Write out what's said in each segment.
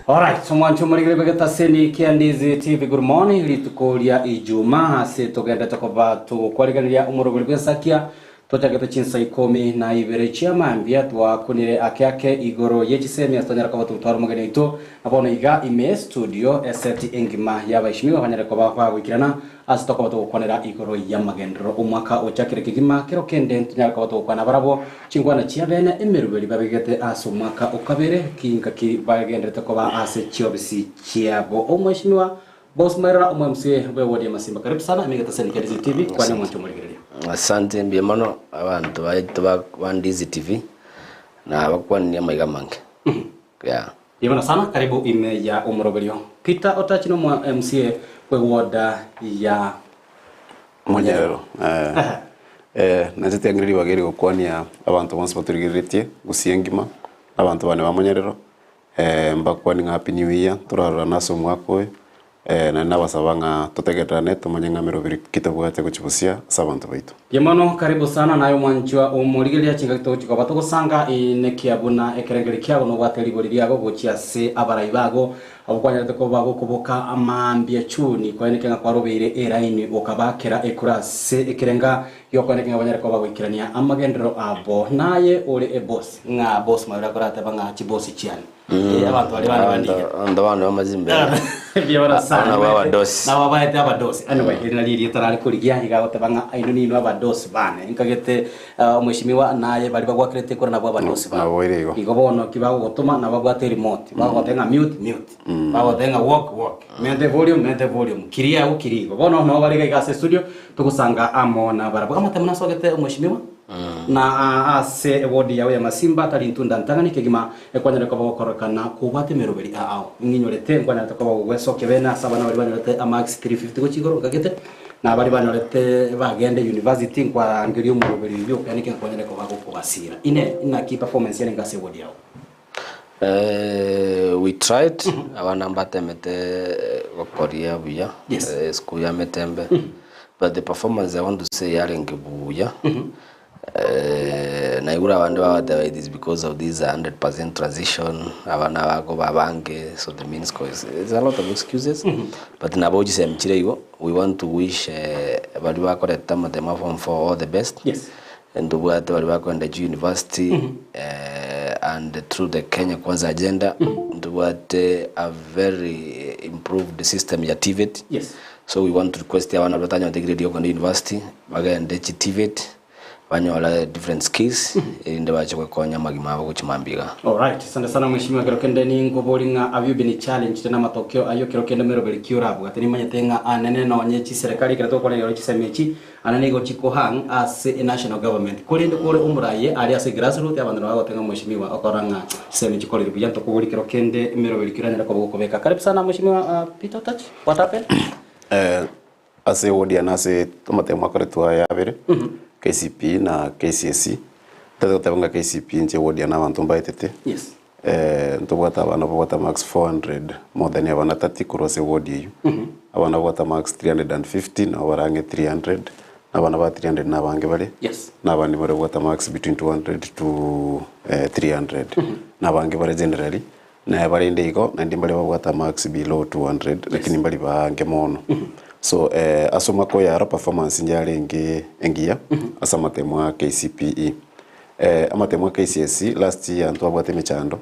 Alright, omwancho omorigere bw'egetaseni kia Ndizi TV good morning rituko ria Ijumaa ase togendete koba togokwarigereria omoroberi bw'ensakia tochagete chinsa ikomi na ibere chia mambia twakunire ake ake igoro ye chisemi ase tonyara koba togotwara omogeni oito na bono iga ime studio eseti engima y'abaishimiwa banyare koba bagoikerana Ase tokoba togokwanera igoro y'amagenderero omwaka ochakire kegima, kero kende ntonyare koba togokwana barabwo chinkwana chia bene emeroberi babegete ase omwaka o kabere, ki ngaki bagenderete koba ase chiobisi chiabo. Omweshimiwa Boss Mairora omo MCA bwe ward ya Masimba karibu sana ime egetaseni kia Ndizi TV kwania omonto omorigereria. Asante mbuya mono abanto baito ba Ndizi TV nabakwanirie amaiga amange yeah. Mbuya sana karibu ime ya omoroberio. Peter Otachi nomo MCA bwe ward ya Monyerero. Eh, eh, nainche tiangire ribaga eri gokwania abanto bonsi batorigereretie gusii engima, na abanto bane ba Monyerero, eh, mbakwanie ng'a happy new year, torarorane ase omwaka oyo, Naende nabasaba ng'a totegererane tomanye ng'a meroberi ki tobwate gochia bosia ase abanto baito. Mbuya mono, karibu sana naye omwanchwa omorigereria chingaki togochia koba togosanga enekia buna ekerengerio kiago nobwate ribori riago gochia ase abarai bago abwo kwanyarete koba gokoboka amaambia chuni kwaenekia ng'a kwarobeire eraini okabakera ekura ase ekerenga giokoenekia ng'a banyare koba bagoikerania amagenderero abo naye ore eboss ng'a boss mayo orateba ng'a chibosi chiane Eh, abanto baria bande bandiga. Abanto bande bamazimbe. Mbuya mono sana. Nabo abadosi. Nabo abaete abadosi. Anyway, eri nario erieta nare korigia iga agoteba ng'a inwe ninwe abadosi bane. Nkagete eh, omweshimiwa naye baria bagwakerete ekura nabwo abadosi babo. Nabo ere igo. Igo bono ki bagogotoma nabo babwate remote. Bagogotebia ng'a mute, mute. Bagogotebia ng'a walk, walk. Mente volume, mente volume. Kiria agwo, kiria igo. Bono nabo bare iga iga ase estudio, togosanga amo nabarabwo. Amatemo nasogete omweshimiwa, na ase eward yao ya Masimba tari ntunda ntang'ani kegima Ekwanyare koba gokorokana kobwate emeroberi ao. Ng'inyorete nkwanyarete koba gogwesokia bene ase abana baria banyorete amarks 350 gochia igoro nkagete, na baria banyorete bagende university nkwarangeria omoroberi oyio okwane ki nkwanyare koba gokobasira. Inee, inaki performance yarenge ase eward yao? We tried, abana mbatemete gokoria buya, Yes. esukuru ya Metembe, but the performance I want to say yarenge buya. Naigure abande bagoteba it is because of this 100% transition, abana bakoba abange so the means cause it's a lot of excuses but nabo chisemi chire igo we want to wish baria bakoreta amatemo a form four all the best Yes. ntobwate baria bakoenda chi university and through the Kenya Kwanza agenda ntobwate a very improved system ya TVET Yes. So we want to request abana baria batanyorete grade ya okogenda university bagende chi TVET banyore different skills erinde bache gwekonya amagima abo gochia mambia igaa. Alright, asante sana mheshimiwa kero kende ninkobori ng'a have you been challenged na amatokeo ayio kero kende meroberi ki orabwate nimanyete ng'a anene nonye chiserekari ekero togokwana igoro chisemi echi anene igo chikohang ase enational government korende kore omoraie aria ase grassroot abanto nabo bagote ng'a mheshimiwa okorora ng'a chisemi chikorire buya ntokobori kero kende emeroberi ki oranyare koba gokobeka karibu sana mheshimiwa Peter Otachi what happened? Ase ewodi yane ase amatemo akoretwe aya abere, KCPE na KCSE, ntagete goteba ng'a KCPE inche ewodi yane abanto mbaetete, Yes. ntobwate abana babwate marks 400 more than abana 30 korwa ase ewodi eywo. Abana babwate marks 350 nabo bare ang'e 300, na abana ba 300 na abange bare, Yes. na abande bare babwate marks between 200 to 300, na abange bare generally. Na barende igo, naende mbaria babwate amarks below 200, lakini mbari baange mono. So eh, ase omwaka oyo aro performance yarenge engiya ase amatemo a KCPE. Eh, amatemo a KCSE last year ntwabwate emechando,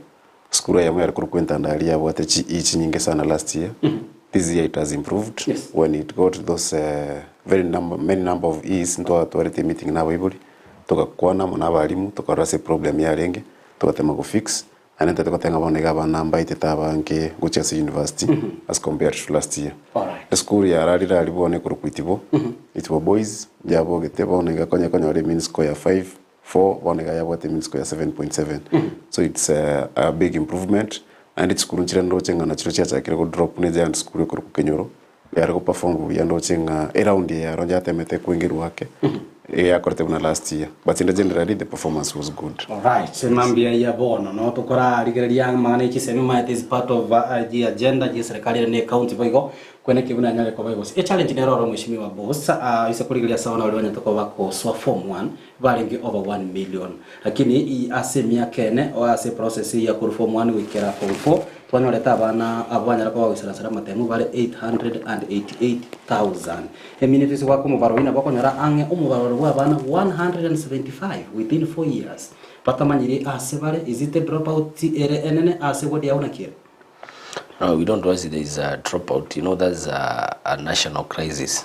sukuru eyemo yare korokwa Entandari yabwate chi E chinyinge sana last year. This year it has improved Yes. when it got those eh, very number, many number of E's ntwatwarete emeeting na abaibori, togakwana amo na abalimu, tokarora ase eproblem yarenge, togatema gofix. Naende ntari goteba ng'a bono iga abana mbaetete abange gochia ase university as compared to last year. Alright. Esukuru yararire aria bono ekorokwa Itibo, Itibo Boys, yabogete bono iga konya konyora emean score ya 5, 4, bono iga yabwate emean score ya 7.7. So it's a big improvement, naende chisukuru nchire ndoche ng'a nachio chiachakire go drop ne giant school ekorokwa Kenyoro, Yare go perform buya ndoche ng'a eround eye aro yatemete koingerwa ake eyakorete buna last year but inde generally the performance was good. Alright, mambia ya bono no tokorarigereria amang'ana ya chisemi omanyete is part of the agenda ye serikali ere ne county boigo kwene ki buna yanyare koba egosi. E challenge nero oro mweshimiwa boss ise korigereria ase abana baria banyarete koba bakosoa form one barenge over 1 million lakini ase emiaka ene ase process ya korwa form one goikera form four. Twanyorete abana abwo banyare koba goisaransera amatemu bare 888,000. Emineti ase goaka omobaro oyio nabo okonyora ang'e omobaro ore bw'abana 175 within 4 years batamanyiri ase bare. Is it a drop out ere enene ase ward yao naki ere? No, we don't want there is a dropout. You know, that's a, a national crisis.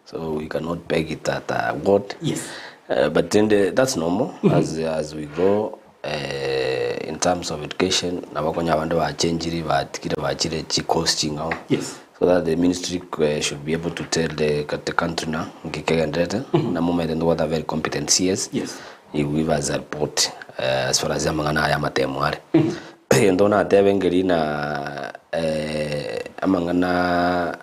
So we cannot peg it at a ward. Yes. But then the, that's normal as, as we grow in terms of education. Nabo konya abande bachenjiri batigire bachire chicourse ching'ao. Yes. So that the ministry should be able to tell the, the country na nki kegenderete na momanyete ntobwate a very competent CS. Yes. He will give us a report as far as amang'ana aya amatemo are. Egento natebe nkeri na amang'ana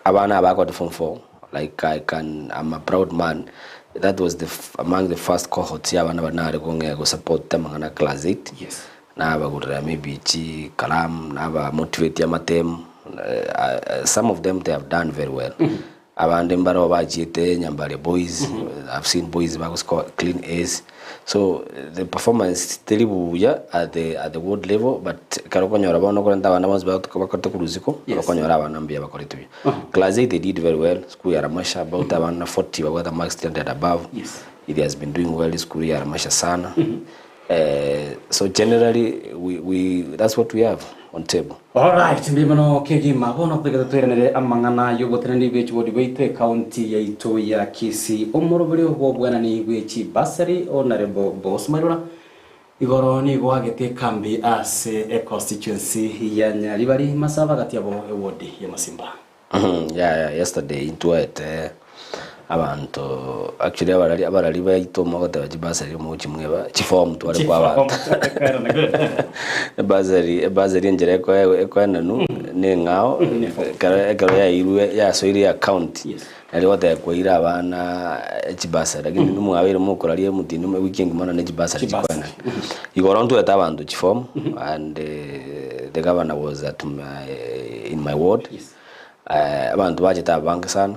abana aba bagote form four like I can I'm a proud man that was the among the first cohorts ya abana baria nare kong'ea go support amang'ana class eight. Yes. Nabagurera maybe chikalamu naba motivate amatemu some of them they have done very well. Abande mbareo bachiete Nyambare Boys, I've seen boys bago score clean A's. So the performance teri buya at the, at the world level but ekero okonyora bono okorenta abana bonsi bakorete korwa isiko, Yes. okonyora abana mbuya bakorete buya. Class 8 they did very well, school ya Ramasha about abana 40 babwate marks 300 above. Yes. It has been doing well school ya Ramasha sana. So generally we, we, that's what we have on table. Alright, mbuya mono kegima. Bono totagete toiranere amang'ana y'oboteneneri bwe chibodi bwaito ecounty yaito ya Kisii. Omoroberio bw'obwanani bwe chibasari Honorable Boss Mairura igoro nigo agete ekambi ase econstituency ya Nyaribari Masaba gati yabo eward ya Masimba. Yeah, yeah, yesterday intwaete abanto actually abarari abarari baito mogoteba chibasari omogochimweba chiform tware kwa abanto ebasari ebasari enchera ekoe ekoenanu na eng'ao ekero ekero yairwe yasoire account Yes. nari goteba kwaire abana chibasari lakini mm mwabeire mokoraria emotino ewiki engima nonye chibasari Chibasari. chikoenana. Igoro ntwaete abanto chiform and the governor was at my in my ward Yes. Abanto bachete abange sana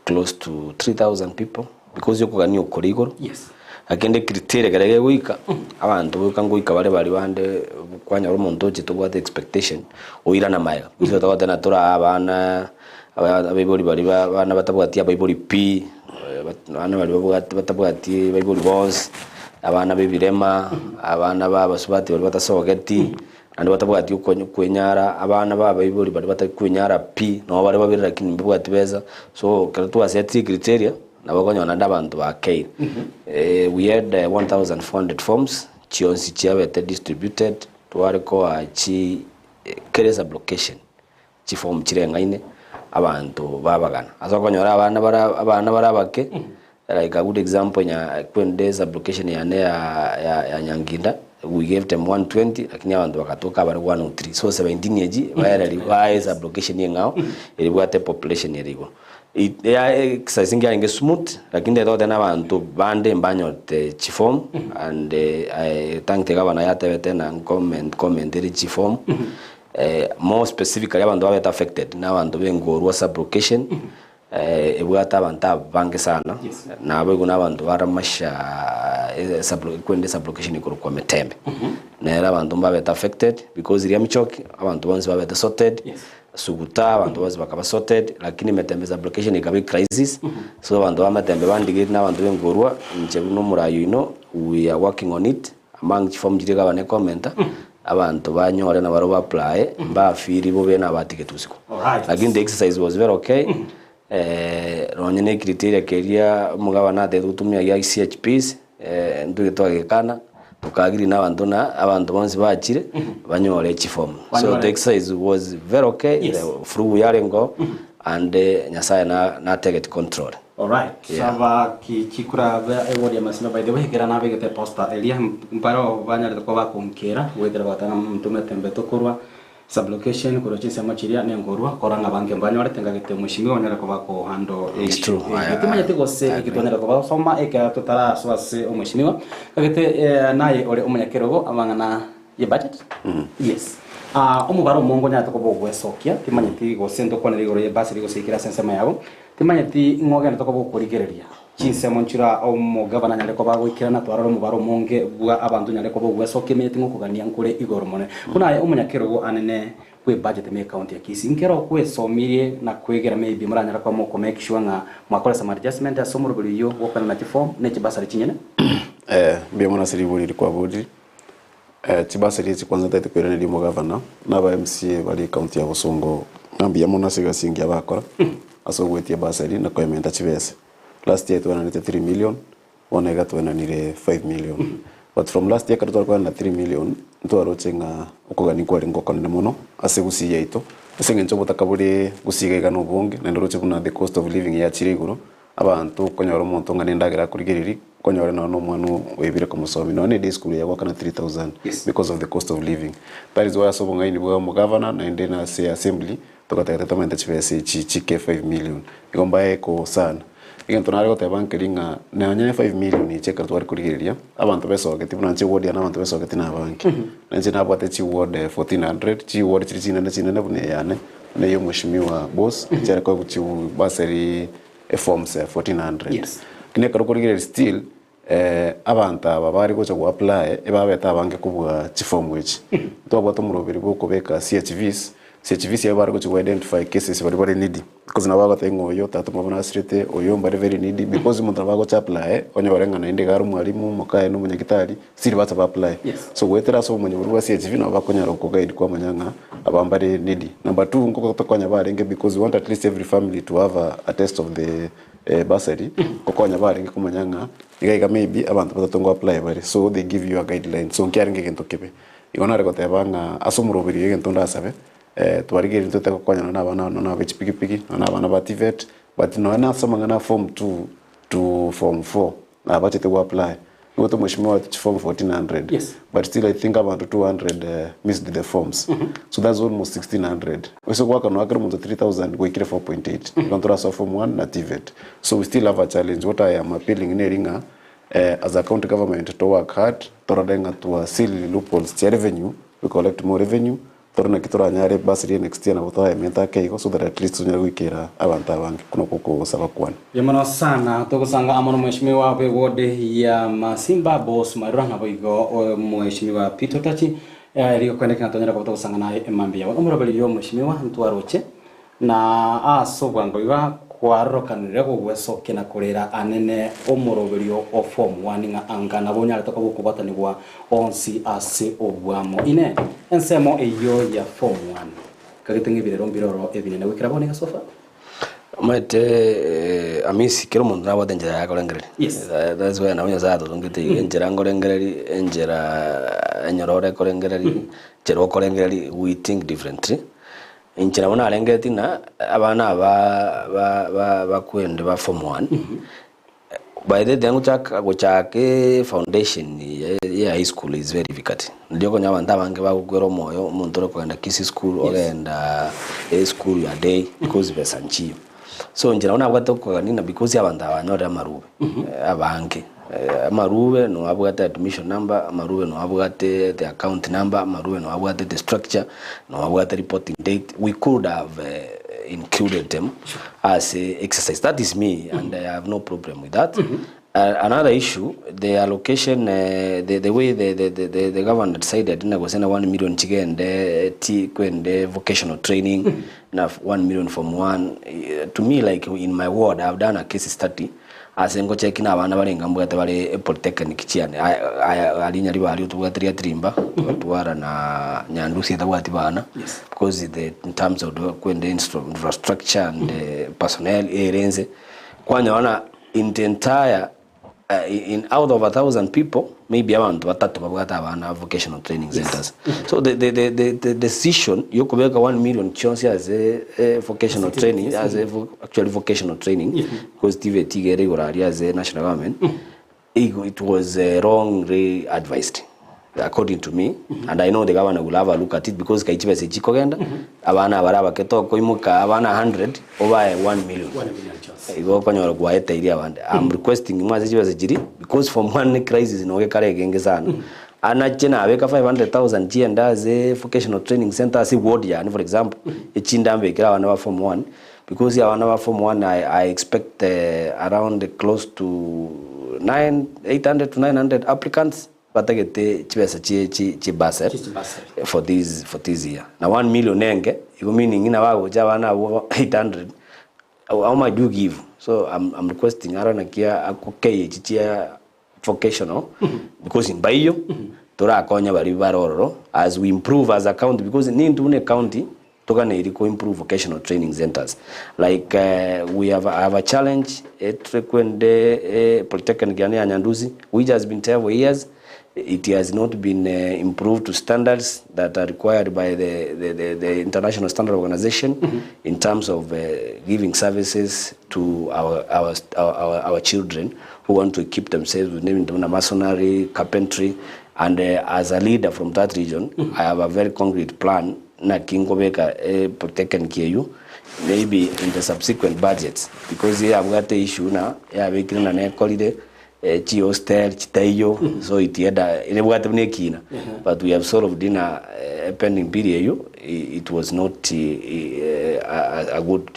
close to 3000 people because yokogania okore igoro Yes. lakini criteria ekero gegoika abanto goika ngoika bare baria bande kwanyora omonto ochete obwate expectation oirana magega gose togoteba ng'a toraa abana abaibori baria ba abana batabwati abaibori pi abana baria babwate batabwati abaibori bonsi abana ba ebirema abana ba abasubati baria batasogeti. Naende batabwati okwenyara, abana b'abaibori baria batari kwenyara pi, nabo bare babere lakini mbabwati besa, so ekero twasetire criteria, nabo okonyora naende abanto bakeire. We had 1400 forms, chionsi chiabete distributed, tware koa chi kera esublocation. Chiform chireng'aine, abanto babagana. Ase okonyora abana bare abana bare abake, like a good example nya kwende sublocation yane ya ya ya Nyanginda, we gave them 120 lakini abanto bagatoka abare 103. So 17 echi baereri bae sublocation eng'ao eribwate population ere igoro. It ya exercise nkiarenge smooth, lakini totogoteba na abanto bande mbanyorete chiform and I thank the governor yatebete ng'a nkoment komentere chiform. More specifically abanto babete affected na abanto b'engorwa sub-location ebwate abanto abange sana Yes. naboigo na abanto ba Ramasha sub kwende sub-location ekorokwa Metembe nere abanto mbabete affected because riria Michoki abanto bonsi babete sorted Yes. Suguta abanto bonsi bakaba sorted lakini Metembe sub-location ekaba ecrisis so abanto ba Metembe bandigetie na abanto b'engorwa inche buna omoraia oino we are working on it Among chiform chiria gavana ekomenta, abanto banyore nabarobwo ba apply, mbafeeli bobe nabatigetwe usiku. Alright. Lakini the exercise was very okay. Nonye ne criteria keria omogavana atebete gotumia gia CHPs, ntwe twagekana, tokaagiri na abanto na abanto bonsi bachire, banyore chiform. So Banyore. the exercise was very okay, Yes. the flu yarengeo, and Nyasaye na nategete control. Alright, Yeah. saba ki chikura ba eward ya Masimba by the way ekero nabegete poster eria mbaro banyarete koba bakonkera goetera bagateba ng'a ntume tembe tokorwa sublocation korwa chinsemo chiria nengorwa korora ng'a abange mbanyorete ngagete omweshimiwa onyare koba ko handle It's true. issue eye. Timanyeti gose I eki agree. twanyare koba gosoma ekero totarasoa ase omweshimiwa ngagete naye ore omonyakerogo amang'ana Ye budget? Yes. Ah, omobaro omonge onyarete koba ogwesokia, timanyeti gose ntokwanere igoro ye bursary gose ekere ase ensemo yabo, timanyeti ng'o ogenderete koba okorigereria. Chinsemo nchira omogabana anyare koba agoikerana twarora omobaro omonge bwa abanto onyare koba ogwesokia emeti ng'okogania nkore igoro mono. Buna aye omonyakerogo anene bwe budget ime ecounty ya Kisii nkero okwesomirie na kwegera maybe moranyare koba moko make sure ng'a mwakora some adjustment ase omoroberi oyio bwokoenana chiform ne chibasari chinyene. Mbuya mono ase ribori eri kwaborire. Chibasari echi kwanza ntagete koiraneria omogavana na aba MCA bare ecounty ya Bosongo ng'a mbuya mono ase egasi engiya bakora ase ogoetia ebasari na koementa chibesa. Last year twenanete 3 million, bono iga twenanire 5 million. But from last year ekero tware koenana 3 million, ntwaroche ng'a okogania nkwarenge okonene mono ase gusii yaito, ase eng'encho obotaka bore gusii iga iga na obonge, naende oroche buna the cost of living yachire igoro, abanto okonyora omonto ng'a nendagera akorigereria, okonyora nonya na omwana oebire komosomia, nonya na eday school yagoakana 3000 because of the cost of living. That is why ase obong'aini bwa omogavana naende na ase assembly, Togateba tomente chibesa echi chike 5 million. Igo mbae kosana. Egento nare goteba nkeri ng'a nonya ne 5 million echi ekero tware korigereria, abanto besogeti buna inche ward yane abanto besogeti na abange. Na inche nabwate chiward 1400, chiward chiria chinene chinene buna eyane, buna eya omweshimiwa Boss, chiare koegwa chibasari eforms 1400. Yes. Lakini ekero okorigereria still, Abanto aba bare gocha go apply ebabete abange kobua chiform echi. Ntwabwate omoroberi bwa okobeka CHVs, CHVs abo bare gochi go identify cases baria bare needy because nabo bagoteba ng'a oyo tata omwabo nasirete, oyo mbare very needy because omonto nabo agocha apply onyore ng'a naende iga are omwalimu, omokaye na omonyagitari still bacha ba apply. Yes. So goetera ase obomanyi boria bwa CHV nabo bakonyara go guide kwamanya ng'a aba mbare needy. Number two nkotokonya barenge because we want at least every family to have a test of the Bursary, gokonya barenge komanya ng'a iga iga maybe abanto batato ngo apply bare, so they give you a guideline, so nkiarenge egento kebe. Igo nare goteba ng'a ase omoroberi oyo egento ndasabe, twarigereire intwe togokonyana na abana nonya na abe chipikipiki, nonya na abana ba TVET, but nonya na ase amang'ana a form two to form four, nabachete go apply, nigo mweshimiwa chiform 1400 Yes. but still I think abanto 200 missed the forms so that's almost 1600 ase goakanwa akere omonto 3000 goikire 4.8 igo ntorasoa form 1 na TVET so we still have a challenge what I am appealing neri ng'a as a county government to work hard torore ng'a twa seal loopholes chia revenue we collect more revenue Tore naki toranyare bursary ya next year nabo twaemete ake igo so that at least tonyare goikera abanto abange buna okwo okogosaba kwane. Mbuya mono sana togosanga amo nomweshimiwa bwe ward ya Masimba Boss Marura naboigo omweshimiwa Peter Otachi erio koendeke ng'a tonyare koba togosanga naye emambia yabo. Omoroberi yo omweshimiwa ntwaroche Na ase obwango iga kwarorokanire gogwesokia na korera anene omoroberio o form one ng'a anga nabo onyarete koba okobwatanigwa onsi ase obwamo. Inee! Ensemo eyio ya form one kagete ng'a ebirero mbiroro ebinene goikera bono iga so far? Omanyete Amisi, kera omonto nabwate enchera yaye akorengereria. Yes. That's why nabo Nyasaye atotongete iga, enchera nkorengereria, enchera enyororo ekorengereria, enchera okorengereria, we think differently. Inche nabo narengeretie ng'a abana aba ba ba bakwende ba form one, by the time gochaka gochaka efoundation ya ya high school is very difficult. Nario okonyora abanto abange bagokwera omoyo, omonto ore kogenda Kisii school, ogenda eschool ya day because besa nchiyo. So inche nabo nabwate okogania ng'a because abanto aba banyorire amarube abange, amarube noo abwate admission number, amarube noo abwate the account number, amarube noo abwate the structure, noo abwate reporting date, we could have included them ase exercise, that is me and I have no problem with that. Another issue, the allocation, the, the way the, the, the, the, the governor decided na gose na 1 million chigende ti kwende vocational training na 1 million from one to me like in my ward I've done a case study ase ngocheki na abana bare mbwate bare polytechnic chiane aria Nyaribari otobwate ria Tirimba twatwara na Nyandusi etabwati bana Yes. because the in terms of the kwende infrastructure and personnel erenze kwanyora In the entire in out of a thousand people maybe abanto batato babwate abana vocational training centers so the, the, the, the, the decision yokobeka 1 million chionsi ase eh, vocational training ase vo- actually vocational training because TVET iga ere igoro aria ase national government igo it was wrongly advised according to me and I know the governor will have a look at it because kai chibesa echi chikogenda abana abare abake tokoimoka abana 100 obae 1 million One million chionsi. igo okonyora kwaeteirie abande I'm requesting ng'a ase chibesa chiria because form one crisis nogo ekare egenge sana anache nabeka 500,000 chiende ase vocational training center ase ward yane for example echinde ambekere abana ba form one. Because abana ba form one I, I expect around close to 9, 800 to 900 applicants batagete chibesa chie chi chi bursary for this for this year. Na 1 million enge, igo meaning ng'a bagocha abana abwo 800, how much do you give? So I'm, I'm requesting aro naki akokei echi chia vocational because mbaiyo torakonye baria bare ororo as we improve as a county because nintwe buna ecounty toganeiri ko improve vocational training centers like we have, I have a challenge etrekwende eh, polytechnic yane ya Nyandusi which has been there for years it has not been improved to standards that are required by the, the, the, the International Standard Organization in terms of giving services to our, our, our, our children who want to equip themselves with name buna masonry, carpentry, and as a leader from that region, I have a very concrete plan naki nkobeka e polytechnic eywo maybe in the subsequent budgets because yabwate issue na yabekire na nekorire chi hostel chitaiyo so it had a nebwate buna ekina but we have solved in a pending bill eywo it was not a, a good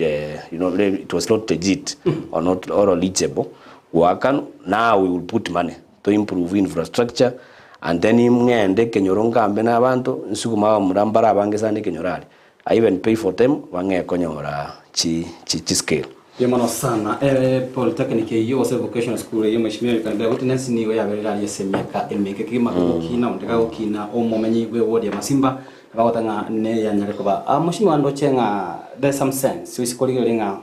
you know it was not legit or not or eligible goakanwa now we will put money to improve infrastructure and then ng'ende ekenyoro ngambe na abanto nsuguma abamura mbare abange sana ekenyoro aria I even pay for them bang'e konyora chi chi chi scale. Mbuya mono sana. E polytechnic eyio gose vocational school eyio mheshimiwa you can bear witness nigo yaberire aria ase emiaka emenge kegima kegokina onde kagokina omomenyi bwe ward ya Masimba nabagoteba ng'a neyanyare koba. Ah mheshimiwa ndoche ng'a there's some sense oise korigereria ng'a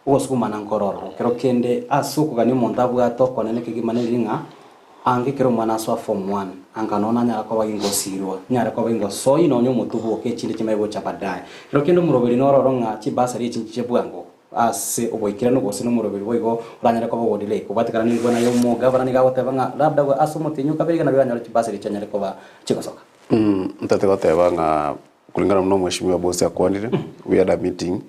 Ogosugumana nkororo kero kende ase okogania omonto abwate okonene kegima neriri ng'a ange kera omwana asoa form one anga nonya nanyara koba gingosirwa nyare koba ingosoi nonya omotubo oke echinde chimaye gocha baadaye. Kero kende omoroberi nororo ng'a chibasari echi nchiche bwango ase oboikeranu gose nomoroberi boigo oranyare koba ogodelay kobwatekana nengwana ya omogavana nigo agoteba ng'a labda ase omotienyi okabere iga nabo oranyore chibasari chianyare koba chigosoka. Ntete goteba ng'a kulingana buna omweshimiwa Bosi akwanire, we had a meeting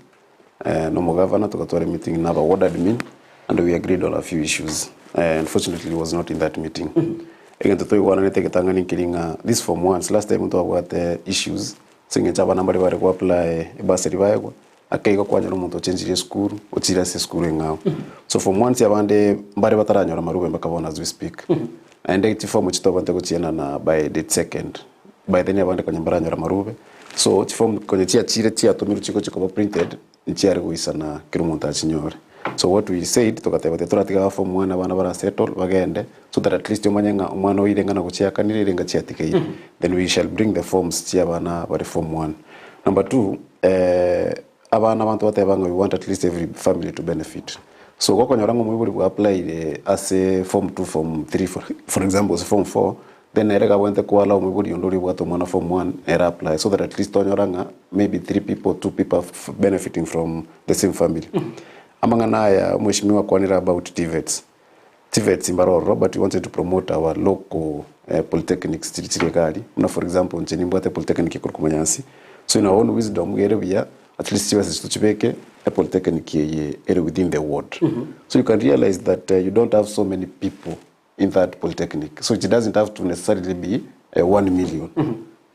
na omogavana togatwara emeeting na aba ward admin and we agreed on a few issues. Unfortunately he was not in that meeting. Egento twaigwananete egetang'ani nkeri ng'a these form ones last time ntwabwate issues ase eng'encho abana mbare bare go apply ebursary baegwa, ake igo kwanyora omonto ochengirie esukuru ochire ase esukuru eng'ao. So form ones abande mbare bataranyora amarube mpaka bono as we speak. Naende chiform chitobwate gochienana by date second. By then abande konya mbaranyore amarube, so chiform konya chiachire chiatomirwe chigochia koba printed, nchiare goisana kera omonto achinyore. So what we said, togateba tiga toratiga aba form one abana bara settle bagende, so that at least omanye ng'a omwana oire ng'a nagochiakanire ere ng'a chiatigaire. Then we shall bring the forms chia abana bare form one. Number two, abana abanto bateba ng'a we want at least every family to benefit. So gokonyora ng'a omoibori bwa applyire ase form two, form three for example gose form four, Then ere gabwente koala omoibori onde oria obwate omwana form one ere apply so that at least tonyora ng'a maybe three people, two people are benefiting from the same family. Amang'ana aya omweshimiwa akwanire about TVETs, TVETs mbare ororo but we wanted to promote our local polytechnics chiria chire iga aria, buna for example inche nimbwate polytechnic ekorokwa Manyansi, so in our own wisdom iga ere buya at least chibesa echi tochibeke epolytechnic eye ere within the ward. So you can realize that you don't have so many people in that polytechnic so it doesn't have to necessarily be 1 million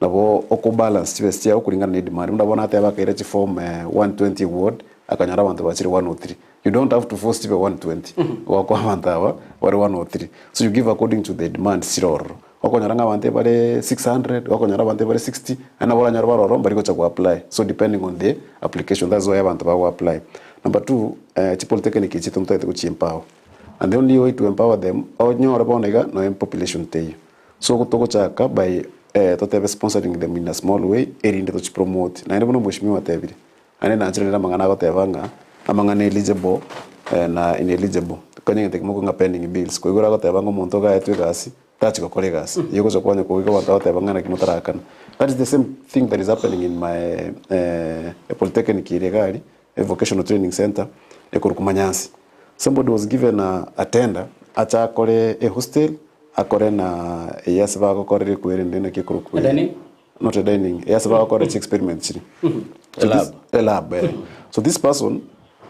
nabo oko balance chibesa chiago kulingana ne demand buna bono ateba akaira chiform 120 ward akanyora abanto bachire 103 you don't have to force chibe 120 gokoa abanto aba bare 103 so you give according to the demand chire ororo okonyora ng'a abanto ebare 600 okonyora abanto ebare 60 naende nabo oranyore bare ororo mbari gocha go apply so depending on the application that's why abanto bago apply. Number two chipolytechnic echi ntotagete gochi empower. And the only way to empower them, onyore bono iga noe population teiyo. So togochaka by totebe sponsoring them in a small way erinde tochi promote. Naende buna omweshimiwa atebire, naende nanche rende amang'ana agoteba ng'a amang'ana eligible na ineligible. Konya egento ekemo ng'a pending bills, koigwa agoteba ng'a omonto iga aetwe egasi, tachi gokora egasi. Eyio gocha kwanya koigwa abanto bagoteba ng'a naki motarakana. That is the same thing that is happening in my polytechnic ere iga aria, vocational training centre, ekorokwa Manyansi. Somebody was given a a tender ache akore a hostel akore na eye ase bagokorera ekwerende naki ekorokwa A dining? Not a dining, eye ase bagokorera chi experiment chiria. A lab. A lab eh. So this person.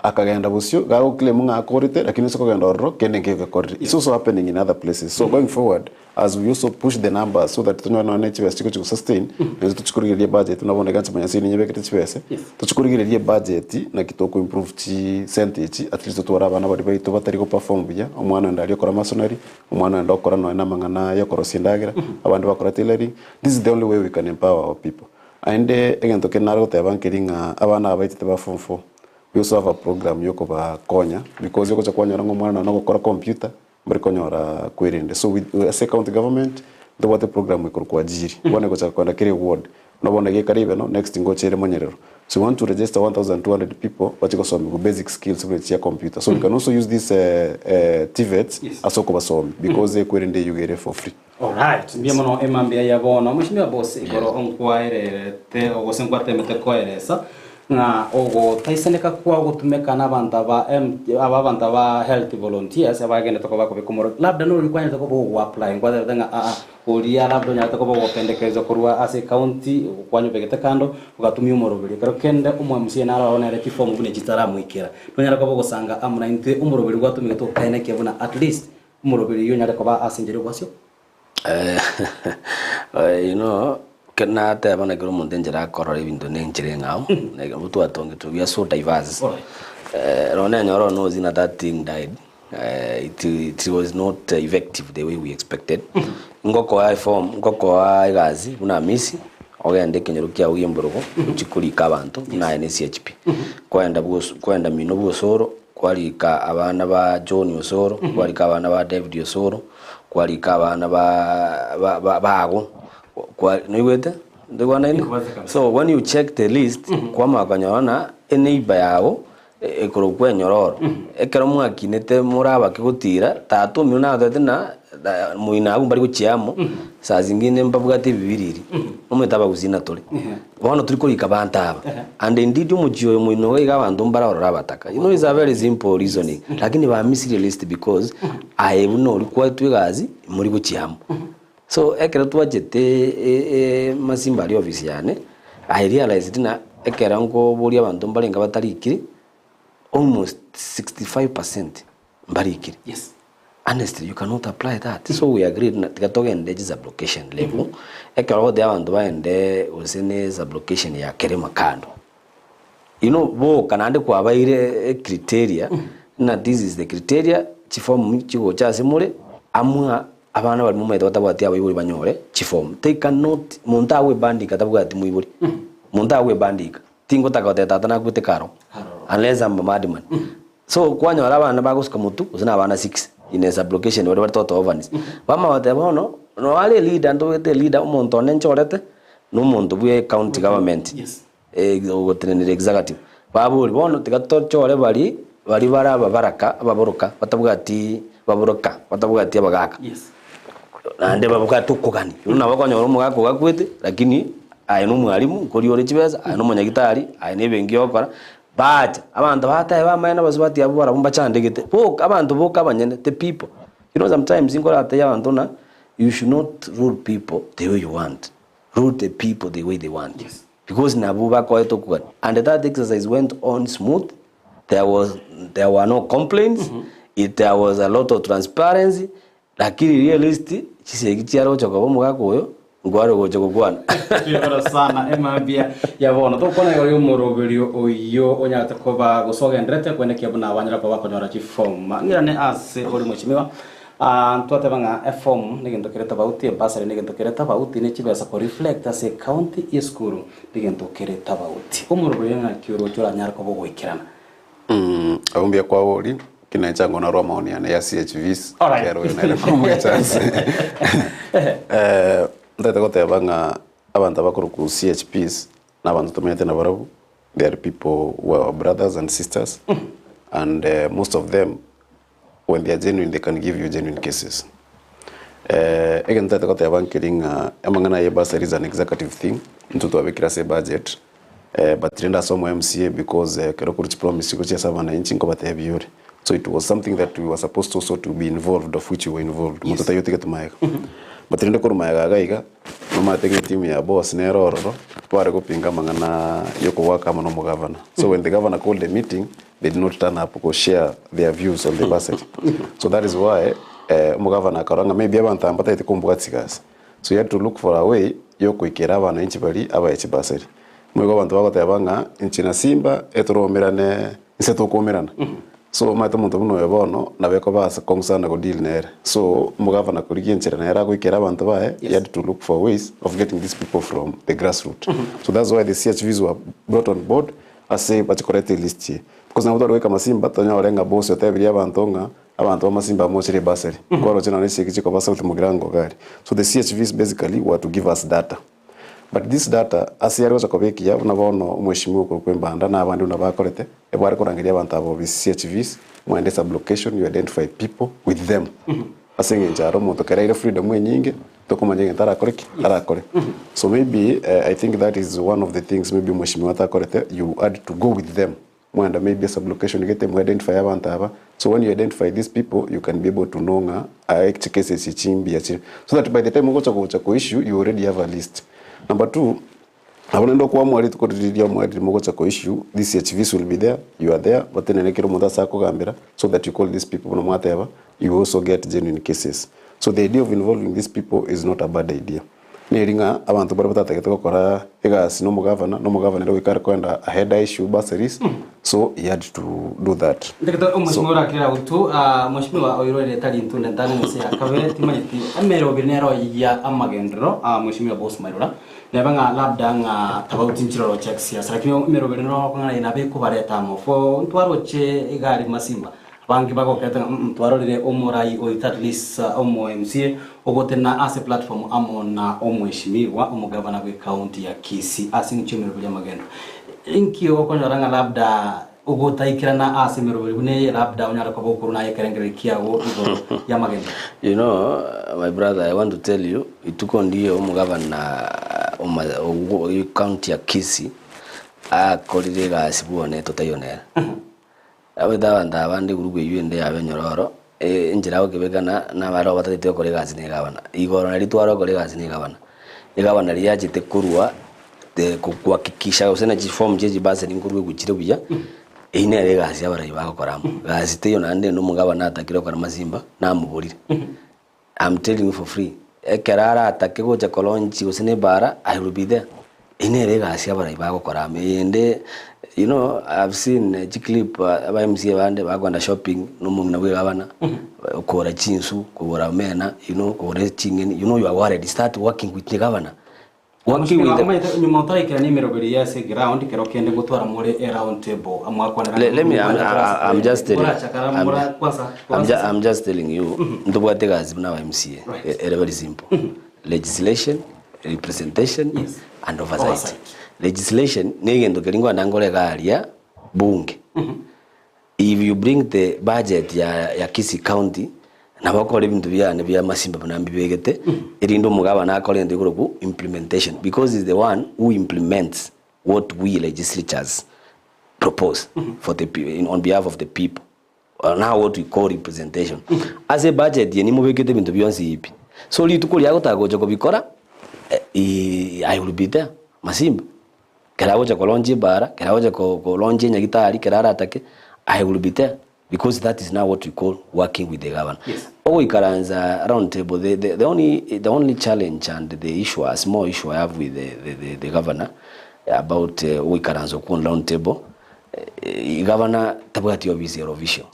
Akagenda bosio, iga agoclaim ng'a akorete, lakini ase okogenda ororo, kende nkeiyo gekorire. It's also happening in other places. So going forward, as we also push the numbers so that tonyore nonya ne chibesa chigochi gosustain, naintwe tochi korigereria ebudget buna bono iga inche manya seini nyebekete chibese, tochi korigereria ebudget naki toko improve chisenti echi at least totware abana baria baito batari goperform buya, omwana onde aria okora masonry, omwana onde okora nonya na amang'ana ya okorosia endagera, abande bakora tailoring, this is the only way we can empower our people. Naende egento kende nare goteba nkeri ng'a abana aba baitete ba form four, we also have a program ya okobakonya because ogocha kwanyora ng'a omwana nonya ogokora computer, mbari konyora kwerende. So with ase ecounty government, ntobwate program ekorokwa Ajiri, bono egochaka kogenda kera eward, buna bono iga ekare ibeno, next ngocha ere monyerero. So we want to register 1200 people bache gosomiwa basic skills buna echi chia computer. So we can also use this TVETs ase okobasomia because ekwerende eywo iga ere for free. Alright, mbuya mono emambia ya bono. Mheshimiwa Boss, igoro nkwaererete gose nkwatemete koeresa ng'a ogotaisaneka kwa ogotumeka n'abanto aba M aba abanto aba health volunteers abagenderete koba kobeka omorero, labda nori kwanyarete koba ogoapply nkwatebete ng'a aa oria labda onyarete koba ogopendekezwa korwa ase ecounty kwanyobegete kando ogatumia omoroberi. Ekero kende omo MCA naro ororo nere chifomu buna echi chitaramoikera. Nonyare koba ogosanga amo naintwe omoroberi gwatumegete okaenekia buna at least Omoroberi oyio onyare koba ase enchera y'obosio. You know, ekero nateba na kera omonto enchera akorora ebinto na enchera eng'ao, like abwo twatongetwe we are so diverse. Nonya nenyora one ozi na that thing died, it it was not effective the way we expected. Ngokoa eform, ngokoa egasi buna Hamisi, ogende ekenyoro kiago gia emborogo, ochie korika abanto buna aye ne CHP. Kwenda bwoso kwenda mino bw'osoro. Kwarika abana ba John Osoro, kwarika abana ba David Osoro, kwarika abana ba ba ba bago, kwa noigwete? Ntoigwanaine? Nkobaze kabisa. So when you check the list, kwamanya konyora ng'a eneighbour yago ekorokwa enyororo, ekero mwakinete more abake gotira, tata omino nagotebete ng'a moino abwo mbari gochia amo, saa zingine mbabwate ebibiriri, omanyete abagusii natore. Bono tori korika banto aba. And indeed omochie oyo moino iga iga abanto mbare ororo abataka. You know it's a very simple reasoning. Lakini ba misiri list because aye buna ori kwaetwe egasi mori gochia amo. So ekero twachete e- e masimba aria office yane, I realized ng'a ekero nkoboria abanto mbarenge batarikiri, almost 65% mbarikire. Yes. Honestly you cannot apply that so we agreed ng'a tiga togende chisublocation level ekero ogotebia abanto baende gose ne sublocation ya Kerema kando you know boka naende kwabaire ecriteria ng'a this is the criteria chiform chigocha ase more amwa abana baria momanyete batabwati abaibori banyore chiform they cannot monto agwebandika atabwati moibori monto agwebandika tingotaka goteba tata nakwete karo unless I'm a madman. So kwanyora abana bagosuka motwe gose na abana six in a sublocation baria bare toto orphans. Bamanya goteba bono noo are eleader ntobwate eleader omonto one nchorete na omonto bwe county government Yes. ogotenenera executive. Baboria bono tiga tochore baria baria bare ababaraka ababoroka batabwati baboroka batabwati abagaka. Yes. Naende babwate okogania. Buna nabo okonyora omogaka ogakwete lakini aye na omwalimu nkoria ore chibesa, aye na omonyagitari, aye na ebenki ogokora. Baacha, abanto bateba amaene abasubati abwo barabwo mbachandegete, boka abanto boka abanyene, the people. You know sometimes nkoratebie abanto ng'a you should not rule people the way you want, rule the people the way they want. Yes. Because nabwo bakoete okogania. And that exercise went on smooth, there was there were no complaints, it there was a lot of transparency, Lakini riria list chisegi chiare gocha koba omogaka oyo nkware gocha gokwana. Tuyakora sana emambia ya bono togokwana igoro y'omoroberio oyio onyarete koba gose ogenderete kwenekia buna abanyare koba bakonyora chiform. Ng'irane ase ore mweshimiwa ah, ntwateba ng'a eform negento kere tofauti, ebursary negento kere tofauti, ne chibesa ko reflect ase ecounty y'esukuru negento kere tofauti. Omoroberio ng'aki oroche oranyare koba ogoikerana? Abwo mbuya kwaboria, ki nainche ango narwe amaoni ane ya CHVs, Alright. ekero oyo nere komoa echance. Ntagete goteba ng'a abanto abakorokwa CHPs, na abanto tomenyete nabarabwo, they are people who are our brothers and sisters, and most of them when they are genuine they can give you genuine cases. Egento ntagete goteba nkeri ng'a amang'ana aya ebasari is an executive thing, intwe twabekire ase ebudget, but rende ase omo MCA because ekero korwa chipromise gochia ase abananchi nkobatebia ore. So it was something that we were supposed also to be involved of which we were involved, monto taiyo otigete magega. But rende korwa magega iga iga, nomanyete ng'a etimu ya boss nere ororo. Bare gopinga amang'ana y'okogoaka amo nomogavana. So when the governor called a meeting, they did not turn up go share their views on the bursary. So that is why eh, omogavana akarora ng'a maybe abanto aba mbatagete kombwatia gasi. So he had to look for a way y'okoikera abananchi baria abaye chibursary. Moigo abanto bagoteba ng'a inche na Simba etoromerane inse tokoumerana. So omanyete omonto buna oyo bono nabo ekoba ase kong'u sana go deal nere. So omogavana korigia enchera nere agoikera abanto baye, he had to look for ways of getting these people from the grass root. So that's why the CHVs were brought on board ase bache koreta elist eye. Because nabo tware goika Masimba tonyore ng'a boss otebirie abanto ng'a abanto ba Masimba bamochire ebursary. Kwaroche nonya esegi chikoba South Mugirango iga aria. So the CHVs basically were to give us data. But this data ase yare gocha koba ekiya buna bono omweshimiwa okorokwa Embanda na abande buna bakorete, ebare korangeria abanto aba obisi CHVs, mwende sub-location you identify people with them. Ase eng'encho aro omonto kere aire freedom enyinge, tokomanya egento arakore ki? Arakore. So maybe I think that is one of the things maybe omweshimiwa atakorete, you had to go with them. Mwenda maybe a sub-location gete mwe identify abanto aba, so when you identify these people you can be able to know ng'a aye chikesi echi chimbuya chire. So that by the time ogocha gocha ko issue you already have a list. Number two, nabo naende okoamua rituko riria ria omoerio mogocha ko issue, these CHVs will be there, you are there, batenene kera omonto ase akogambera, so that you call these people buna mwateba, you also get genuine cases. So the idea of involving these people is not a bad idea. Neri ng'a abanto baria batatagete gokora egasi na omogavana, na omogavana ere goika are koenda ahead a issue bursaries, so he had to do that. Ndagete omweshimiwa orakire autu, ah, mweshimiwa oirorire tari intwe ntang'ani ense ya kabere timanyeti emeroberi nero ya amagenderero, ah, mweshimiwa Boss Mairura neba ng'a labda ng'a tabauti nchiroroche kisiasa lakini emeroberi nero okong'ana aye nabo ekobareta amo for ntwaroche egari masimba Abange bagokete ng'a mm twarorire omorai oito at least omo MCA ogotenena ase platform amo na omweshimiwa omogavana bwe county ya Kisii ase eng'encho y'emeroberi y'amagendo. Inki ogokonyora ng'a labda ogotaikerana ase emeroberi buna eye labda onyare koba okorwa naye ekerengererio kiago igoro y'amagendo? You know, my brother, I want to tell you, ituko ndiyo omogavana oma county ya Kisii akorire egasi bwone totaiyo nere. Naboete abanto abande egurupu eyio ende yabo enyororo, enchera agokebekana nabare abatagete gokora egasi na egavana. Igoro nario tware gokora egasi na egavana. Egavana riria yachete korwa kuhakikisha gose na chiform chia chibasari nkorwa egochire buya, eyio nere egasi abarai bagokora amo. Gasi teiyo naende ende omogavana atakire gokora masimba, namoborire. I'm telling you for free, ekero aratake gocha ko launch gose na ebara, I will be there. Eyio nere egasi abarai bagokora amo. Eyende, you know, I've seen chiclip aba MCA bande bakoenda shopping na omong'ina bwa egavana, kogora chinsu, kogora omena, you know, kogora ching'eni, you know you are worried, start working with the governor. Working Mheshimiwa, with the omanyete nyuma otaraikerania emeroberi eye ase eground kero kende ngotwara more e round table mwakwanera Le- let me, I'm, I'm, I'm just telling, Morachakara I'm, mora kwanza I'm, ju, I'm just telling you, ntobwate egasi buna aba MCA, Right. ere very simple. Legislation, representation, Yes. and oversight. Oversight. Legislation, na egento keria nkogenda nkore iga aria, bunge. If you bring the budget ya ya Kisii county, nabo okore ebinto biane bia amasimba buna mbibegete, erinde omogabana akore egento gekorokwa implementation because he's the one who implements what we legislatures propose for the peo- on behalf of the people. Now what we call representation. Ase ebudget eye nimobekete ebinto bionsi pi. So rituko riria agotaka gocha kobikora, I will be there, masimba. Ekero agocha kolaunch ebara, ekero agocha kolaunch enyagitari, ekero aratake, I will be there because that is now what we call working with the governor. Yes. Ogoikaransa round table, the, the, the, only, the only challenge and the issue, a small issue I have with the, the, the, the governor about ogoikaransa okwo on round table, eh, governor tabwati office ere official.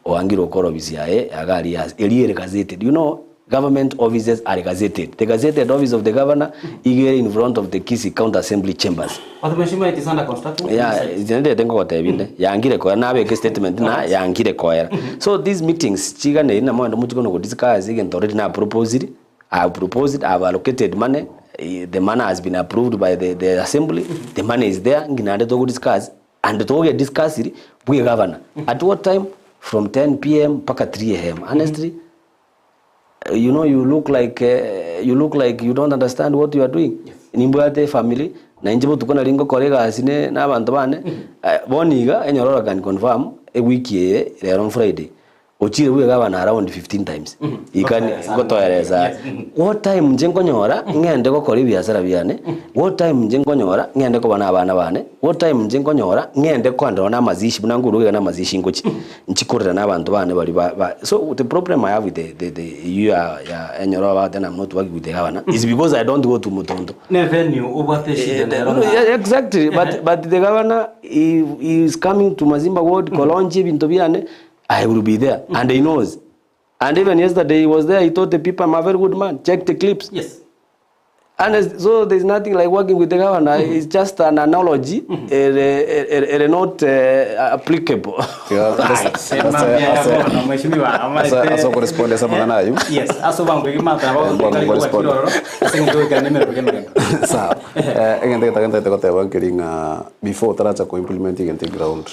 Oangire okora office yaye iga aria ase eria ere gazetted. You know, Government offices are gazetted. The gazetted office of the governor iga ere in front of the Kisii County Assembly chambers. But mheshimiwa it is under construction. Yeah, nendete ngogotebia inde yangire koera nabeke statement na yangire koera. So these meetings chiganeri na moende mochie kono godiscuss egento already na proposed, I have proposed, I have allocated money, the money has been approved by the, the assembly, the money is there, ngi naende togodiscuss and togediscuss bwe governor. At what time? From 10 pm mpaka 3 am. Honestly, you know you look like uh, you look like you don't understand what you are doing yes. nimbwate family na inche botuko nari ngokora egasi ne na abanto bane eh, bono iga enyororo can confirm ewiki eye rero on Friday. Ochire bwe gavana around 15 times. Ikani ngotoeresa Yes. What time inche nkonyora ng'ende gokora ebiasara biane, what time inche nkonyora ng'ende koba na abana bane, what time inche nkonyora ng'ende kwanderwa na amazishi buna nkoruga iga na amazishi ngochia nchi korera na abanto bane baria ba ba so the problem I have with the the the iywo ya ya enyoro about and I'm not working with the governor is because I don't go to Mutondo. Ne venue obwate eshida nero ng'a. Yeah, exactly but but the governor he, he is coming to Mazimba ward kolonchi ebinto biane I will be there and he knows and even yesterday he was there he told the people I'm a very good man check the clips Yes. and so there's nothing like working with the governor it's just an analogy eh, eh, eh, not applicable. Ase okoresponda ase amang'ana aywo. Yes, ase obwango egima tara Obwango korespond. ase eng'encho goikera nemero gemegendo. Sawa. Egento getagete ntagete goteba nkeri ng'a before otaracha ko implement egento eground,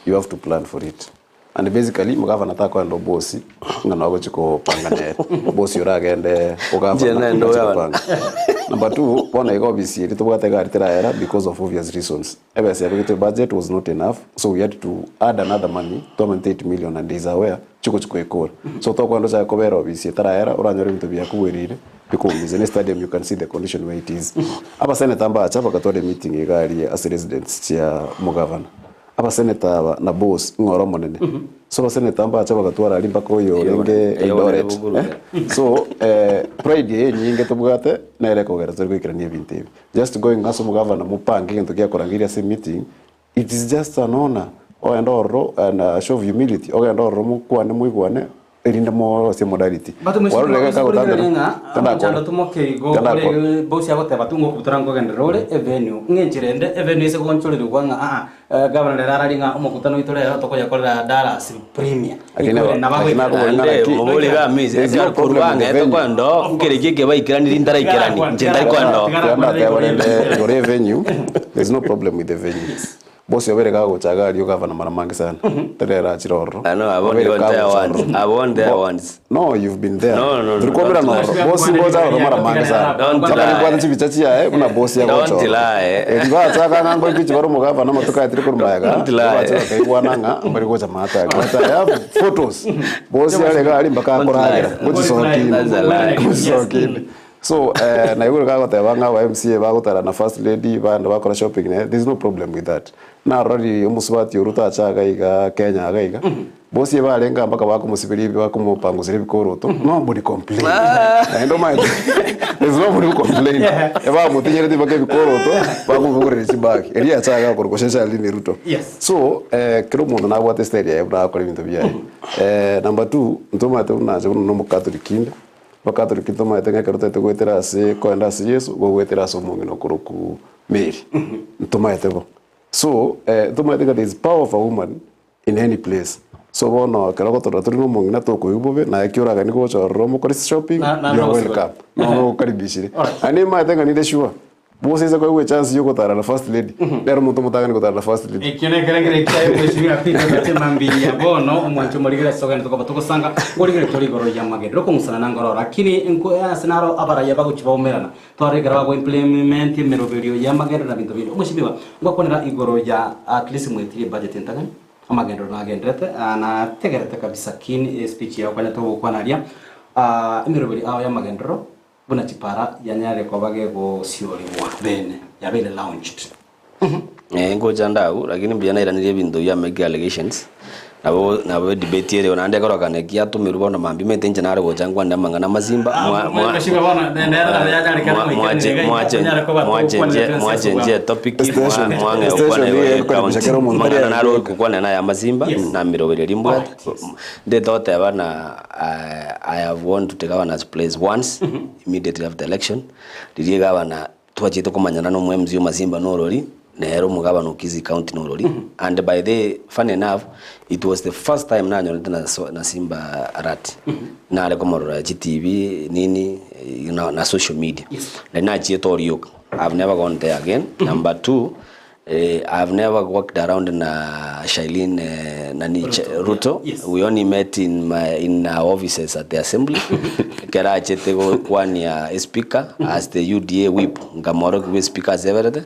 you have to plan for it. And basically omogavana takoenda obosi ng'a noo agochi kopanga nere. Obosi oragende Inche ogavana nende achi ogavana. kopanga. Number two, bono iga ofisi eri tobwate iga aria terayera because of obvious reasons. Ebesa yabegetwe budget was not enough, so we had to add another money, twamanyete 8 million and is aware, chigochi koekora. So tokoenda ochake kobera ofisi etarayera, oranyore ebinto biakobuereire, bikoumize. Ne stadium you can see the condition where it is. Abasenator mbacha bagatwara emeeting iga aria ase residence chia omogavana. Abasenator aba na boss ng'a ore omonene. So abasenator mbacha bagatwara aria mpaka oyo orenge Eldoret. Eh? So pride eye enyinge tobwate nere ekogera tore goikerania ebinto ebi. Just going ase omogavana mopange egento giakorangeria ase emeeting, it is just an honor ogende ororo and a show of humility, ogende ororo mokwane moigwane erinde morosie modality. But mheshimiwa, Warora ase korigereria ng'a tandakora. omochando tomoke igo Tandakora. ore bosi agoteba tu ngokobutora nkogenderera ore evenue ng'enchera ende evenue ase gonchorerigwa ng'a aa gavana rero ararie ng'a omokutano oito rero tokoyakorera Dallas Premier. Lakini Ikwere aba- nabo lakini agoikera. akobori ng'a Ande naki- mobori ga miss There's no ekero problem korwa with the ng'ete venue. kwendo nkereki eke baikeranirie ntaraikerani inche ntari kwendo. Tiga rende igoro ye venue, there's no problem with the venue. Bosi obere kagocha iga aria ogavana mara mange sana. Tari erachire ororo. I know, I've only Obere gone there kagocha once. ororo. I've gone there once. No, you've been there. No, no, no, Turi kuombera don't noro. lie. Bosi ngocha ororo mara mange sana. Don't Mpaka lie. nikwata chibicha chiaye buna bosi agocha Don't ororo. lie. Eri bachaka ng'a ngoi bichi bare omogavana amatuko aya tiri korwa Don't lie. Bacha bakaigwana ng'a mbari gocha maate aria. But I have photos. Bosi are iga aria mpaka Don't lie. akoragera. Gochisoka That's a lie. Gochisoka ime. So na igoro kagoteba ng'a aba MCA bagotara na first lady bande bakora shopping nere, there is no problem with that. Narorire omosubati oria otacha iga iga Kenya iga iga, bosi ebarenge mpaka bakomosiberia ebi bakomopanguseria ebikoroto, nobody complained. Naende omanyete there is nobody who complained. Ebamotinyereti mpaka ebikoroto, bakomobogoreria chibag. Eria acha iga akorokwa Shashalini Ruto. Yes. So kera omonto nabwate style yaye buna agokora ebinto biaye. Number two, ntomanyete buna inche buna na omocatholic inde, Abakatoliki ntomanyete ng'a ekero toete goetera ase koenda ase Yeso, gogoetera ase omong'ina okorokwa Mary. Ntomanyete bo. So, ntomanyete ng'a there is power of a woman in any place. So bono ekero ogotorora tore na omong'ina tokoigwa bobe, naye ki oraganie gocha ororo omokore shopping, Na- na you are nogosibwa. welcome. Nono ogokaribishire. Alright. Naende nimanyete ng'a ninde sure, Bose inse koegwa echance ya ogotara na first lady, nere omonto omotang'ani gotara na first lady. Ekio nekerengererio kiaye mheshimiwa Peter Ogache mambia bono omwancho omorigere ase ogende tokoba togosanga ngorigere tore igoro ya magenderero okong'usana na ngororo lakini nko ase naro abaraiya bagochi baumerana twarora ekero bago implement emeroberio ya magenderero na binto binde. Omweshimiwa ngwakwanera igoro ya at least mwetirie budget entang'ani amagenderero nagenderete nategerete kabisa keen speech yao kwanyete gokwana aria emeroberio ao ya magenderero Buna chipara yanyare koba gegosiorigwa bene, yabeire launched. Eh, ngocha ndagu lakini mbuya nairanirie ebinto bia make allegations nabo nabo edebate ere naende ekorokana eki atomerwe bono mambia omanyete inche nare gocha nkwane amang'ana amasimba mwa- mwa- Mheshimiwa bono, nere nabo yanyarekana mwa- goikerania iga, onyare koba togokwanera twensi ase mwachenjia etopic Station- mwang'e station gokwana nigo igoro ya ekokaribisha county. kera omonto Amang'ana tari naro aye. gokwana naye amasimba Yes. na miroberio rimbwate Alright, yes. ndete goteba na I have won to the governor's place once immediately after election riria egavana twachete komanyana na omo MC o Masimba norori nere omogavana o Kisii county norori and by the funny enough it was the first time nanyorete na, so, na Simba Arati nare komorora chi TV nini na, na social media Yes. na nachiete orioka I've never gone there again number two I've never worked around na Shailene nani Ruto. Ruto. Yes. We only met in my in our offices at the assembly. Kera achete gokwania speaker as the UDA whip nkamorokia bwe speaker aseberete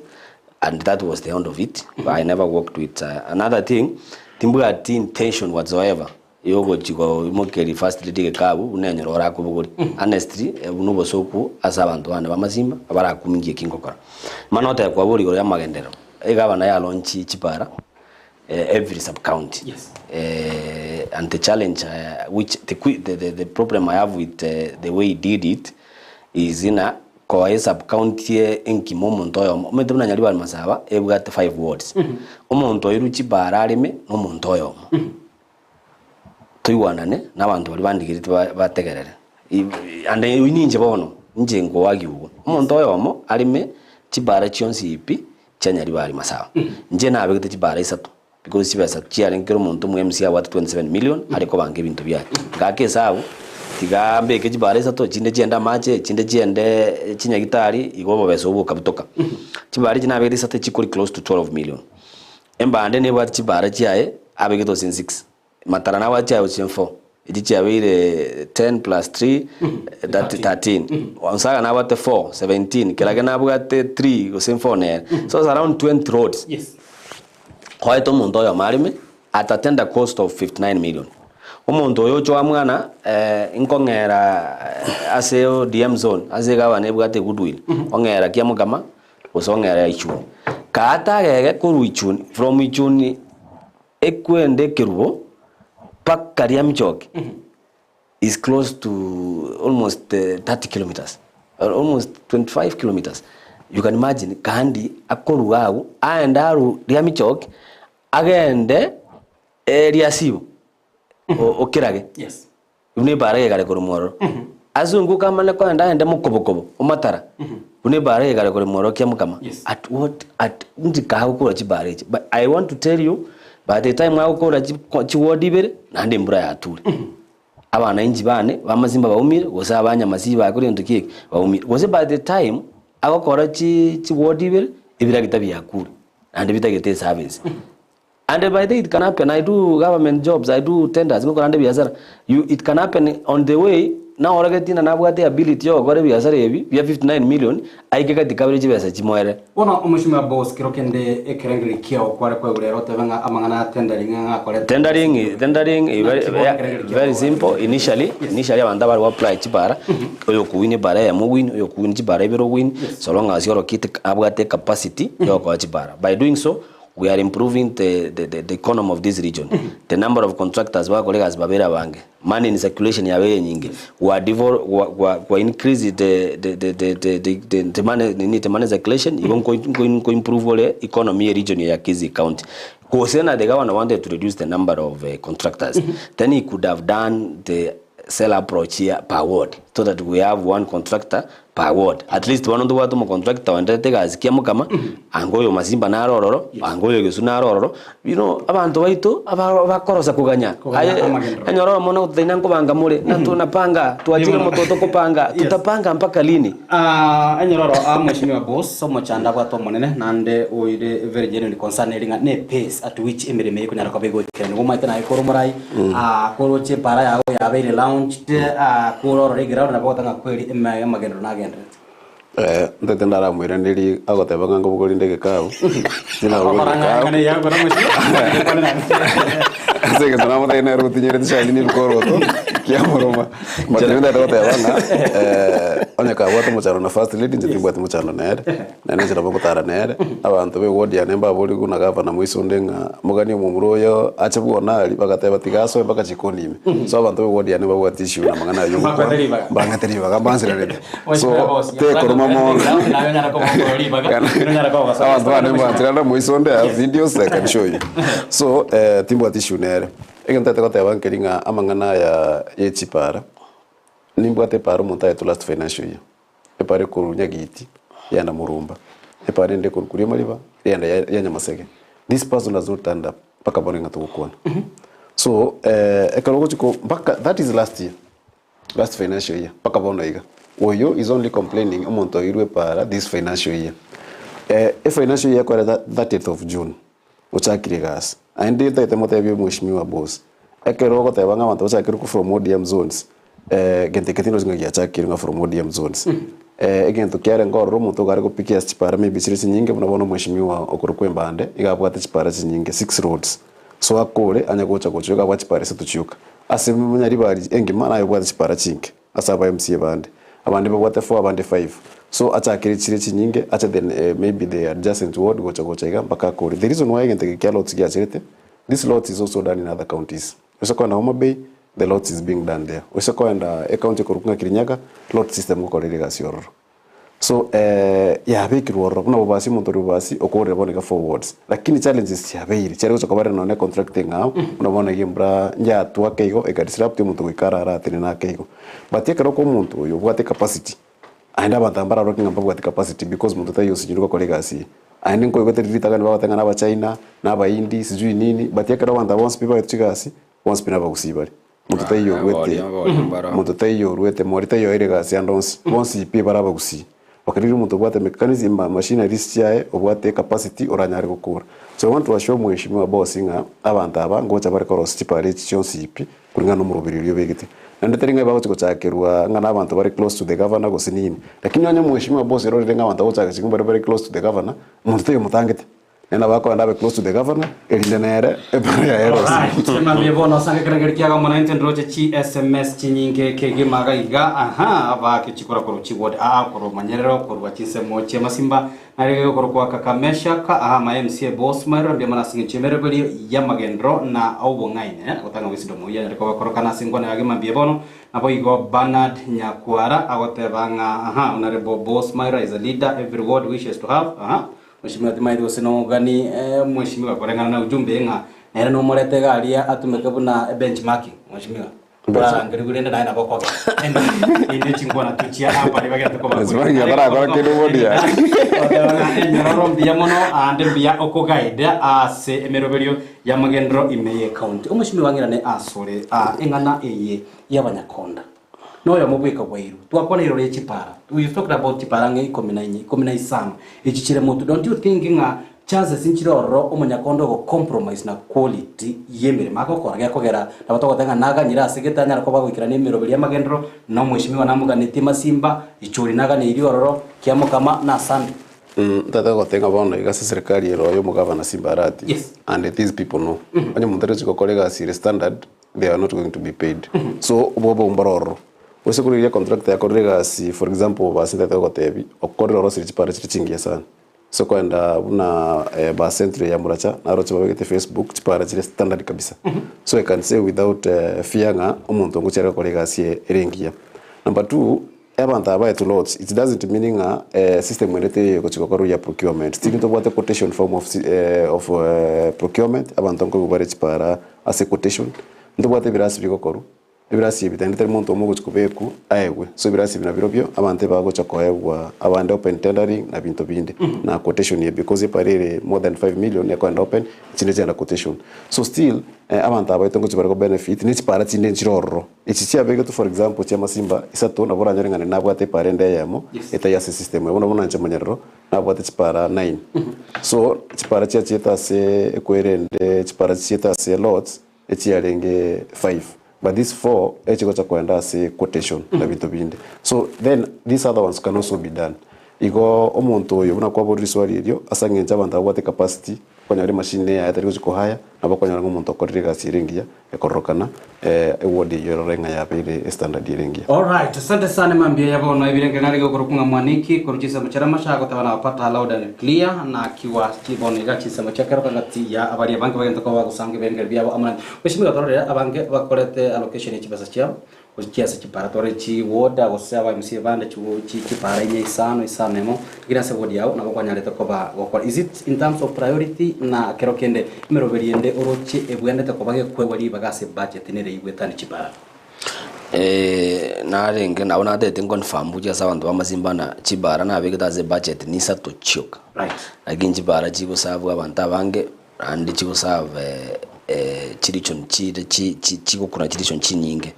and that was the end of it. I never worked with another thing timbwati intention whatsoever. Yogochia koimokeria first lady egekabu buna enyoro orakobogoria. Honestly, obwo na obosoku ase abanto bane b'amasimba abarakumingie eki ngokora. Mani otebe kwabora igoro y'amagenderero, egavana ya launch chipara every sub county. Yes. And the challenge which the the the problem I have with the way he did it is ng'a koa esub county enkima omonto oyomo, omanyete buna Nyaribari Masaba ebwate five wards, omonto oirwe chipara areme na omonto oyomo. Toigwanane na abanto baria bandigereti bategerere. Ande oyio ninche bono, inche nkoagia obwo. Omonto oyomo areme chibara chionsi pi chia Nyaribari Masaba. Inche nabegete chibara isato because chibesa chiarenge kera omonto omo MC abwate 27 million are kobanga ebinto biaye. Ngaka esabu tiga mbeke chibara isato echinde chiende amache echinde chiende chinyagitari igo obobesa obwo bokabutoka. Chibara echi nabegete isato chikori close to 12 million. Embande nebwate chibara chiaye abegete ose 6, matara nabwate chiaye ose 4, echi chiabeire 10 plus 3 that 13. Onsaga nabwate 4, 17, Kerage nabwate 3 gose 4 nere. So it's around 20 roads. Yes. Oete omonto oyomo areme at a tender cost of 59 million. Omonto oyo oche oamwana nkong'era ase ODM zone ase egavana ebwate goodwill, ong'era Kiamokama gose ong'era Ichuni. Kaata agege korwa Ichuni, from Ichuni ekwende ekerubo mpaka Riamchoki is close to almost 30 kilometres or almost 25 kilometres. You can imagine kandi akorwa agwo aende arwe Riamchoki agende Riasibo okirage. Yes. Buna ebaara egare korwa ororo. Asunguke amane kogenda agende mokobokobo omatara, buna ebaara egare korwa ororo kiamokama. Yes. At what at inche kagokora chibaara echi. But I want to tell you, by the time agokora chi chiward ibere, naende embura yature. Abananchi bane b'amasimba baumire, gose abanyamasiba bakore gento ki eke, baumire. Gose by the time agokora chi chiward ibere, ebiragita biakure, naende bitagete eservice. And by the way it can happen, I do government jobs, I do tenders, ngokora nde biasara, you it can happen on the way naorogetie ng'a nabwate ability ya gokora ebiasara ebi bia 59 million, aike gati kabere chibesa chimoere. Bono omweshimiwa boss kero kende ekerengerio kiao kware koigwa rero otebe ng'a amang'ana a tendering ng'a akorete Tendering, tendering Naki very, bono ekerengerio kiao very simple initially, initially abanto abare go apply chibara, oyo okowin ebara eyemo owin, oyo okowin chibara ibere owin, so long as orokete abwate ecapacity ya gokoa chibara. By doing so, We are improving the, the, the, the economy of this region. The number of contractors bagokora egasi babeire abange. Money in circulation yabeire enyinge. Gwa devol, gwa, gwa, gwa increase the, the, the, the, the, the, the, the money, nini, the money circulation, igo nko, nko, nko improve ore economy ye region ya Kisii County. Gose na the governor wanted to reduce the number of uh, contractors. Then he could have done the cell approach here per ward so that we have one contractor per ward. At least bono ntobwate omocontractor oenderete egasi kiamokama, anga oyo Masimba nare ororo, anga oyo Gesu nare ororo, you know abanto baito aba bakorosa koganya. Koganya Aye, amagenderero. enyora oyomo nagototebia nkobanga more, na tunapanga, twachire mototo kopanga, Yes. tutapanga mpaka lini? Ah, enyororo a mweshimiwa boss omochando abwate omonene naende oire very genuine concern eri ng'a ne pace at which emeremo eye ekonyara koba egoikeraniwa. Omanyete naye kore omorai ah, koroche epara yago yabeire launched ah, kore orore eground nabo ogoteba ng'a kweri eme amagenderero nagenderete. Eh, ntete ndaramoiranerie agoteba ng'a nkobogori nde egekabu, tinabogori Okora ng'a egekabu. eng'ana eye agokora mweshimiwa. Ase egento namotebia nere otinyereti shati na ebikoroto kiamoroma. But nigo ntagete goteba ng'a eh, onye kabwate omochando na first lady inche timbwati mochando nere, naende inche nabo ngotara nere, abanto ba eward yane mbaborigwe na gavana Moisonde ng'a mogani omomura oyo ache bwona aria, bagateba tiga asoe mpaka chikoni ime. So abanto ba eward yane mbabwati issue na amang'ana aywo Mbakwete ngokwana, ribaga. mbang'ete ribaga mbansererete. So Mweshimiwa boss, tekoroma mono. naye onyara koba okoro ribaga, onyara koba gosoa. Abanto bane mbancherana Moisonde I have videos I can show you. So eh, timbwati issue nere. Egento ntagete goteba nkeri ng'a amang'ana aya ye chipara, nimbwate epara omonto aetwe last financial year, epara ekorwa Nyagiti yagenda Murumba, epara ende ekorwa koria Mariba yagenda ya ya Nyamasege. This person has not turned up mpaka bono ng'a togokwana. So ekero ogochi ko mpaka that is last year, last financial year mpaka bono iga. Oyo is only complaining omonto oirwe epara this financial year. Efinancial year ekore 30th of June. Ochakire egasi. Naende ntagete motebie mweshimiwa boss, ekero ogoteba ng'a abanto bachakire korwa from ODM zones, egento eke tindorochi ng'a giachakire ng'a from ODM zones. Egento kiarenge ororo omonto iga are gopikia ase chipara maybe chire chinyinge buna bono omweshimiwa okorokwa Embande, iga abwate chipara chinyinge, six roads. So akore anye gocha gocha iga abwate chipara isato chioka. Ase Nyaribari engima naye obwate chipara chinke ase aba MCA bande. Abande babwate four abande five. So achakire chire chinyinge ache then maybe the adjacent ward gocha gocha iga mpaka akore. The reason why egento eke kia lots giacherete, this lots is also done in other counties. Ase koenda Homa Bay, the lots is being done there. Ase koenda ecounty ekorokwa ng'a Kirinyaga, lot system ngokorera ere egasi ororo. So yabekirwe ororo buna bobasi omonto ore bobasi okorire bono iga forwards. Lakini challenges chiabeire chiare gocha koba nonye contract eng'ao buna bono iga embura yatwa ake igo eka disrupt omonto goika arare atenene ake igo. But ekero kwa omonto oyo obwate capacity aende abanto aba mbararoke ng'a mbabwati capacity because monto taiyo osinyirwe gokora egasi eye. Aende nkoigwete riria ritang'ani bagoteba ng'a na abachina, na abahindi sijui nini but ekero abanto aba bonsi pi baetwe chigasi bonsi pi nabagusii bare. Monto taiyo oruete, monto taiyo oruete, mori taiyo oeire egasi ande onsi, bonsi pi bare abagusii. Bakarigia omonto obwate mechanism, machineries chiaye, obwate ecapacity oranyare gokora. So I want to assure mweshimiwa boss ng'a abanto aba ngocha bare korosia chipara echi chionsi pi kulingana na omoroberi oria obegete. Naende tari ng'a bagochi gochakerwa ng'a na abanto bare close to the governor gose nini. Lakini onye mweshimiwa boss ororire ng'a abanto bagochaka ching'u bare bare close to the governor, monto taiyo omotangete. Naende nabo akoenda abe close to the governor, erinde nere epara yaye erosiwe. Alright, mambia bono ase ekerengeri kiago mono inche ndoche chi sms chinyinge kegima iga iga aha abake chikora korwa chiward aa korwa manyerero korwa chinsemo chia masimba nare gekorokwa kaka Meshak aha my MCA boss maerero mbuya mono ase eng'encho y'emeroberio y'amagenderero na obong'aini eh agotanga wisdom oyio anyare koba korokana ase enkwana yage mambia bono naboigo Bernard Nyakwara agoteba ng'a aha honorable boss Maira is a leader every ward wishes to have aha Mweshimiwa timaeti gose nogani mweshimiwa koreng'ana na ujumbe ng'a nere nomorete iga aria atumeke buna benchmarking mweshimiwa orarangerigwe rende naye nabo okoba inde chinkwana tochia abare bagete koba Benchmarking atarakora kende obodi yaye. Goteba ng'a enyororo mbuya mono aande mbuya okoguide ase emeroberio y'amagenderero ime ye county. Omweshimiwa ng'irane asore eng'ana eye y'abanyakonda. Noyomo bweka bwairwe. Twakwana igoro ye chipara. We've talked about chipara ang'e ikomi na inye, ikomi na isano, echi chire motwe. Don't you think ng'a chances nchire ororo omonyakonda ogo compromise na quality y'emeremo agokora gekogera nabo togoteba ng'a naganyire ase gete anyare koba agoikerania emeroberi y'amagenderero na omweshimiwa namoganetie masimba, ichori naganeirie ororo, kiamokama na asande. Ntete goteba ng'a bono iga ase serikali ere oyo omogavana Simba Arati, Yes. and these people know, onye omonto arochi gokora egasi ere standard, they are not going to be paid so obwo obobe mboro ororo gose korigereria contractor yakorire egasi for example basi ntete gogotebi okorire orosirie chipara chiria chingiya sana ase okoenda buna bus centre ya muracha naroche babegete facebook chipara chire standard kabisa so I can say without fear ng'a omonto ngochia are gokora egasi eye ere engiya. Number two. Abanto aba baetwe lots, it doesn't mean ng'a system ende teiyo egochi gokorwa ya procurement. Still ntobwate quotation form of of procurement, abanto nkoigwa bare chipara ase quotation. Ntobwate ebirasi bigokorwa, ebirasi ebi naende tari monto omo ogochi kobekwa aegwe. So ebirasi ebi nabirobio abanto ebagocha koegwa abande open tendering na binto binde na quotation eye because epara ere more than 5 million ekoenda open, echinde chiaenda quotation. So still abanto aba baito ngochi bare go benefit ne chipara chinde nchire ororo. Echi chiabegetwe for example chi'amasimba isato nabo oranyore ng'a nabwate epara ende eyemo etari ase system eye. Bono buna inche monyerero nabwate chipara nine. So chipara chiachiete ase ekwerende chipara chichiete ase lots echiarenge five but these four echigocha koenda ase quotation na binto binde. So then these other ones can also be done. Igo omonto oyo buna kwaborire riswali erio ase eng'encho abanto babwate capacity okonyora emachine yaye tari gochia kohaya nabo okonyora ng'a omonto okorire egasi ere engiya ekororokana eward eyio erore ng'a yabeire estandard ere engiya. Alright, asante sana mambia ya bono ebirenge nare gokorokwa ng'a mwaniki korwa chinsemo chia Ramasha agoteba nabapata loud and clear nakiwa bono iga chinsemo chia keroka gati ya abaria abange bagente koba bagosanga ebirengeri biabo amo naintwe. Mweshimiwa tororere abange bakorete allocation ye chibesa chiabo Gochia ase chipara tore chiwoda gose aba MCA bande chipara inye isano isano emo lakini ase ward yao nabo kwanyarete koba gokora is it in terms of priority na kero kende emeroberi ende oroche ebwenerete koba gekwegwa ribaga ase budget nere igwetani chipara. Narenge nabo natete nconfirm gochia ase abanto b'amasimba na chibara nabegete ase ebudget nisato chioka. Right. Lakini chibara chigoserve abanto abange Naende chigoserve chirichon chire chigokuna chirichon chinyinge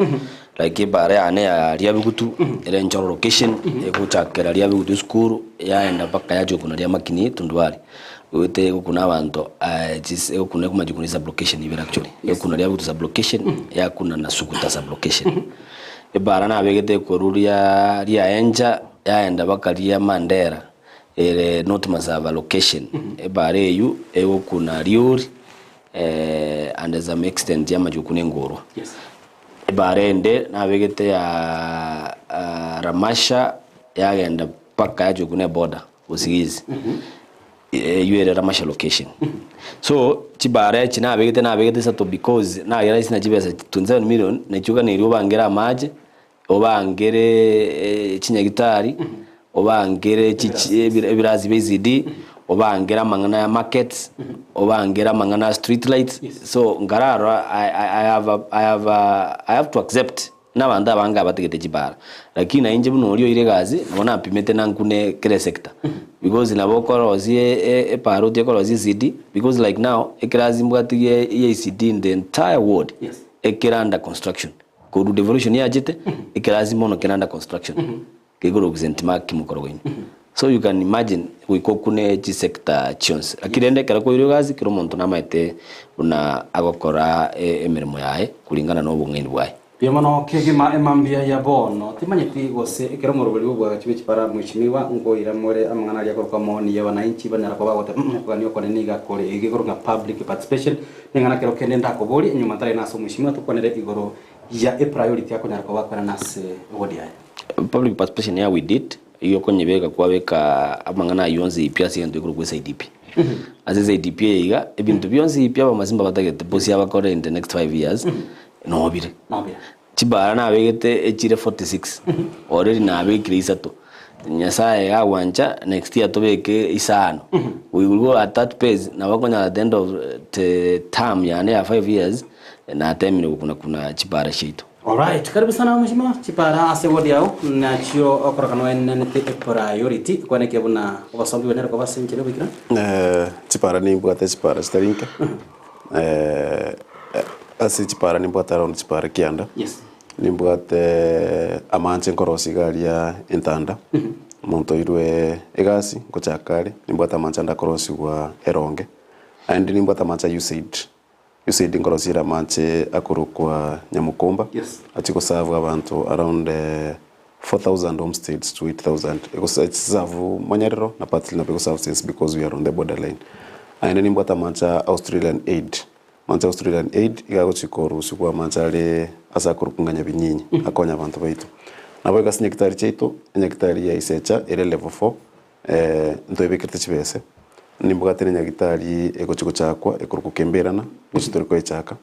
like ebara yane ya Riabigutu ere Enchoro location egochakera Riabigutu esukuru yaenda mpaka yachia gokuna Riamakini Tundubari goeta egokuna abanto egokuna ekomanya gokuna sub location ibere actually egokuna Riabigutu sub location yakuna na Suguta sub location. Ebara nabegete ekorwa ria Riaencha yaenda mpaka Riamandera. Ere not Masaba location, ebara eywo egokuna Riori and some extent yamache gokuna Engorwa. Yes. Ebara ende nabegete ya Ramasha yagenda mpaka yachia okwo na eboda Busigisi, eywo ere Ramasha location. So chibara echi nabegete nabegete isato because nagera ase na chibesa 27 million nachio oganeiri obangere amache, obangere chinyagitari, obangere chichi ebirasi bia ECD, obangere amang'ana ya markets, obangere amang'ana ya street lights, so nkararora I I have a I have a I have to accept na abanto abange abatigete chibara. Lakini na inche buna oria oire egasi, nabo napimete nankune kera esector, because nabo okorosia epara otige korosia ECD, because like now, ekerasi mbwate gia ECD in the entire ward, ekere under construction. Korwa devolution yachete, ekerasi mono kere under construction, kekorokwa St Mark Mokorogoini. So you can imagine goika okune chisector chionsi. Lakini rende ekero koirwe egasi, kera omonto namaete buna agokora emeremo yaye kulingana na obong'aini bwaye. Mbuya mono kegima emambia ya bono. Timanyeti gose ekero omoroberi bw'obwagachi bwe chipara mweshimiwa nkoira more amang'ana aria akorokwa maoni ya wananchi banyara koba bagoteba mm okogania okone niga kore ege korwa ng'a public participation Ning'ana kero kende ndakoborie, nyuma ntari nase omweshimiwa tokwanere igoro ya epriority akonyara koba akwerana ase eward yaye. Public participation ya we did, eyio okonyebeka kwabeka amang'ana ayio onsi pi ase egento ekorokwa SIDP. Ase SIDP eye iga, ebinto bionsi pi abamasimba batagete bosi abakore in the next 5 years, nobire. Nobire. Chibara nabegete echire 46, already nabekire isato. Nyasaye gagwancha next year tobeke isano. We will go at that pace nabo okonyora at the end of the term yane ya 5 years natemire gokuna kuna chibara chiaito. Alright, karibu sana mheshimiwa chipara ase ward yao nachio okorokana oenenete epriority kwaneke buna obosombi bwenere koba ase enchera oboikera. Chipara nimbwate chipara chitari nke. Ase chipara nimbwate around chipara kianda. Nimbwate amache nkorosia iga aria entanda, omonto oirwe egasi nkochaka are, nimbwate amache ande akorosiwa eronge. Naende nimbwate amache a USAID, USAID nkorosia ere amache akorokwa Nyamukomba, achie goserve abanto around 4,000 homesteads to 8,000. Egoserve Monyerero na partly nabo egoserve since because we are on the borderline. Naende nimbwate amache a Australian Aid, Amache a Australian Aid iga agochia korusigwa amache are ase akorokwa ng'a Nyabinyinyi, akonya abanto baito. Nabo igo ase nyagitari chiaito, enyagitari ya Isecha ere level four, ntoebekerete chibese, nimbwate na enyagitari egochia gochakwa ekorokwa Kemberana, gochia tore koechaka.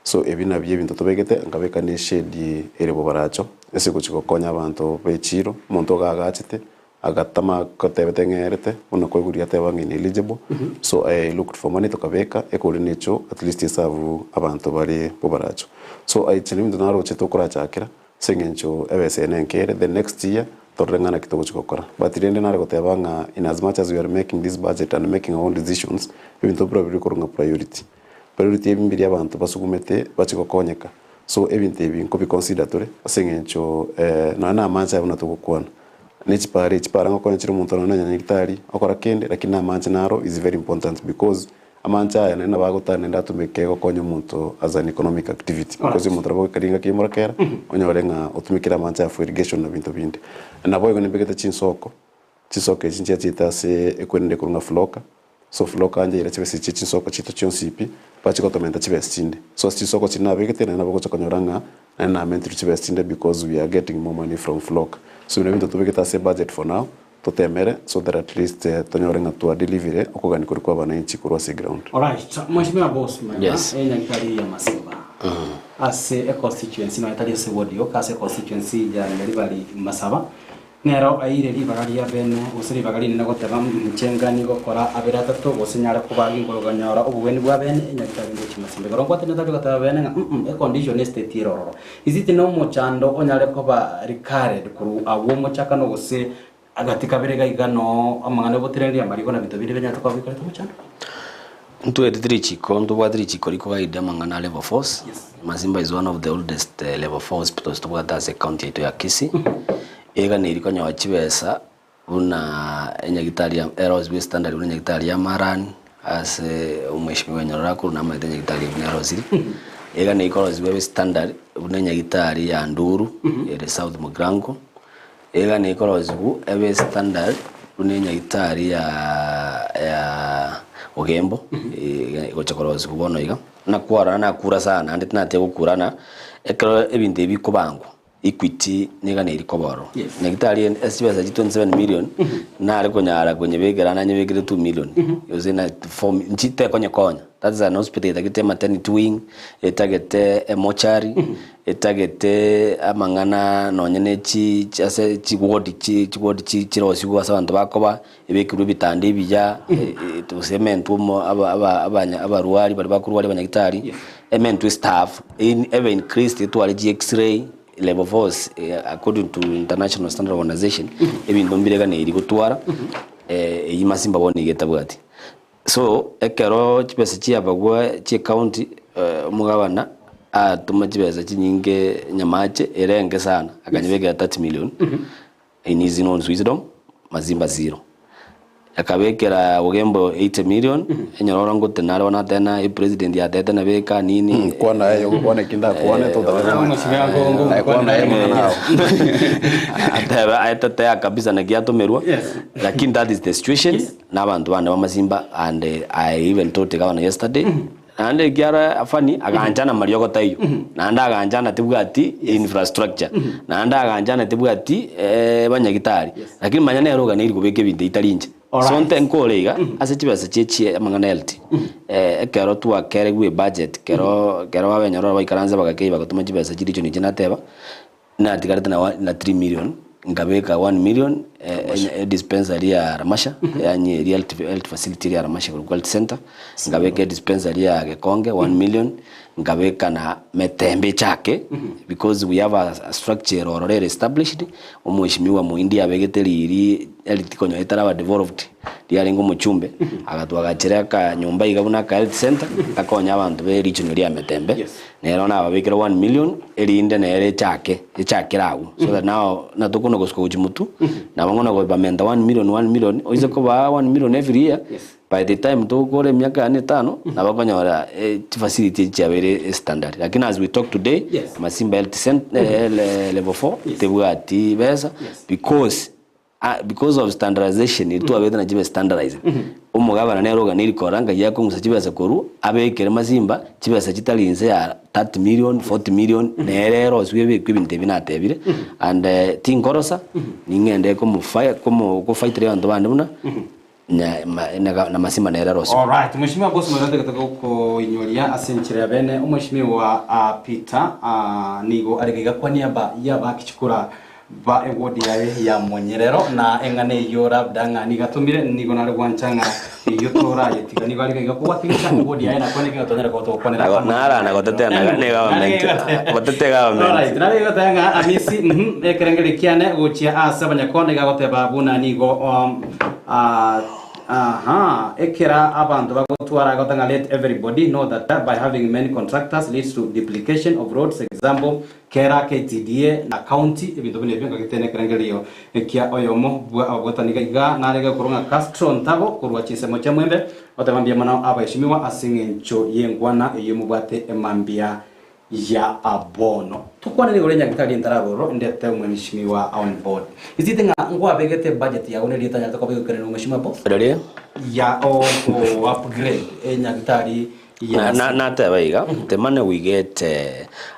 So ebi nabio ebinto tobegete, nkabeka na eshedi ere bobaracho, ase egochia gokonya abanto ba echiro, omonto iga agachete, agatama gotebete ng'erete, buna koigwa ateba ng'a ineligible, so I looked for money tokabeka, ekori na echo at least eserve abanto bare bobaracho. So inche nebinto naroche tokorachakera, ase eng'encho ebesa eye nenke ere, then next year torore ng'a naki togochia gokora. But rende nare goteba ng'a in as much as we are making this budget and making our own decisions, ebinto mbirobio biri korwa ng'a priority. Priority ebi mbiria abanto basugumete bachie gokonyeka, so ebinto ebi nkobi consider tore ase eng'encho nonya na amache aya buna togokwana, ne chipara echi, chipara ngokonya chire omonto nonya na nyagitari okora kende lakini na amache naro is very important because amache aya naende nabo agotana naende atumeke gokonya omonto as an economic activity because omonto nabo agoikaria engaki ya omorakera onyore ng'a otumekire amache aya for irrigation na binto binde. Naboigo nimbegete chinsoko, chinsoko echi nchiachete ase ekwerende korwa ng'a floka, So floka njaira chibesa echi chinsoko chiaito chionsi pi, bachia gotomenta chibesa chinde. So ase chinsoko chiria nabegete naende nabo ogocha konyora ng'a naende namentirwe chibesa chinde because we are getting more money from floka. So buna ebinto tobegete ase ebudget for now, totemere so that at least tonyore ng'a twa delivery okogania koria kwa abananchi korwa ase eground. Alright, Mheshimiwa Bosman, Yes. enyagitari ya Masimba ase econstituency nonya tari ase ward yoka ase econstituency ya Nyaribari Masaba Nero aeire ribaga ria bene, gose ribaga rinene goteba, Inche nganie gokora abere atato, gose nyare koba ginkoganyora obogwenia bwa bene, enyagitari ngochia masimba. Igoro nkwatenete tari goteba bene ng'a mm econdition estate ere ororo. Isiti nomochando onyare koba recurred korwa agwo omochakano gose agati kabere iga iga noo amang'ana obotirereria amarigo na binto binde binyarete koba bikorete omochando. Ntwetete richiko, ntobwate richiko rikoguide amang'ana a level fours. Yes. Masimba is one of the oldest level four hospitals tobwate ase ecounty yaito ya Kisii. Eganeirie konyora chibesa buna enyagitari ya erosiwe standard buna enyagitari ya Marani ase omweshimiwa Nyororo akorwa namaete enyagitari buna erosiri. Eganeirie korosiwa ebe standard buna enyagitari ya Nduru ere South Mugirango. Eganeirie korosiwa ebe standard buna enyagitari ya ya Ogembo, gocha korosiwa bono iga. Nakwarora nakura sana, naende tinatiga gokurana. Ekero ebinto ebi bikobangwa, Equity niga neri koba ororo. Yes. Nyagetari ase chibesa chi 27 million, nare konyara konyebekera nanyebekere 2 million, gose na 4 mi nchi tekonyekonya. That is an hospital etagete maternity wing, etagete emochari, etagete amang'ana nonye ne chi chi ase chiward chi chiward chi chirosiwe ase abanto bakoba, ebekirwe ebitanda ebiya, gose ementwe omo aba aba abanya abarwari baria bakorwaria abanyagitari, Yes. ementwe estaff, in ebe increased etware chi x-ray, level fours according to international standard organization, ebinto mbire eganeiri gotwara, eyio masimba bono nigo etabwati. So, ekero chibesa chiabagwa chie county, omogabana atoma chibesa chinyinge Nyamache ere enke sana, akanyebekera 30 million, In his own wisdom, Mazimba zero. Akabekera Ogembo 80 million, enyororo ngote nare bono atebe na epresident yatete na beka nini. Kwana aye ogokwana eki ndakwane totagete Omosibia Aye kwana aye amang'ana ao. Atebe aetetea kabisa naki atomerwa. Yes. Lakini that is the situation na abanto bande ba Masimba and I even told the governor yesterday Naende ekiagera funny, aganchana mariogo taiyo, naende aganchana tibwati infrastructure, naende aganchana tibwati banyagitari, lakini manya nere oganeiri kobeka ebinto etari inche. So nte nkore iga, ase chibesa chie chie amang'ana health, ekero twakeregwe ebudget, kero kero babenyororo baikaranse bagakei bagatoma chibesa chiria echio ninche nateba, Natigarete na na 3 million, nkabeka 1 million edispensary ya Ramasha, yaani eria health health facility eria ya Ramasha korokwa health center, nkabeka edispensary ya Gekonge 1 million, nkabeka na Metembe echake because we have a structure ere ororo ere established, omweshimiwa Muhindi abegete riria health konya etaraba developed, riarenge omochumbe, agatwagachera akanyomba iga buna aka health center, gakonye abanto be region ria Metembe. Nero nababekere 1 million, erinde nere echake, echakere agwo, so that now natokona gosuka gochia motwe, nabo ng'o nagobamenta 1 million, 1 million, oise kobaa 1 million every year, Yes. by the time togokora emiaka yane etano, nabo okonyora chifacility echi chiabeire estandard. Lakini as we talk today, Yes. Masimba Health Cent level 4, Yes. tebwati besa, Yes. because Because of standardization eri twabete na chibe standardized omogabana nere oganeiri korora nkai akong'usa chibesa korwa abekere masimba chibesa chitari inse ya 30 million 40 million nere erosiwe ebekwe ebinto ebi natebire and tinkorosa ning'ende komofa komo kofaitera abanto bande buna nya ma na masimba nere erosiwe. Alright, Mheshimiwa Boss Mwene gokoinyoria ase enchera ya bene Omweshimiwa Peter nigo arenge iga kwa niaba y'abakichikura Ba ewodi yaye ya monyerero, na eng'ana eyio labda ng'a nigo atomire, nigo nare gwancha ng'a eyio torayetiga. Nigo arenge iga kogwatigecha ewodi yaye nakwane ekero tonyare koba togokwanera Nago- amo. nara na gotetea na- ne government. Gotetea government. Alright, nare goteba ng'a Amisi, mhm, ekerengerio kiane gochia ase abanyakondo iga agoteba buna nigo um, ah, Aha, ekera abanto bagotwara agoteba ng'a let everybody know that by having many contractors leads to duplication of roads example Kera KTDA na county ebinto buna ebio ngagete nekerengererio ekia oyomo bwa ababwatani iga iga narege korwa ng'a Castro Ntago korwa chinsemo chia Mwembe oteba mbuya mono abaheshimiwa ase eng'encho y'enkwana eyio mobwate emambia ya bono. Tokwanere igoro y'enyagitari entararoro ndete omweshimiwa on board. Isite ng'a nkwabegete budget yago nerieta nyarete koba egoikeranigwa mweshimiwa boss Riria. ya o go upgrade enyagitari Na, na, nateba iga, the money we get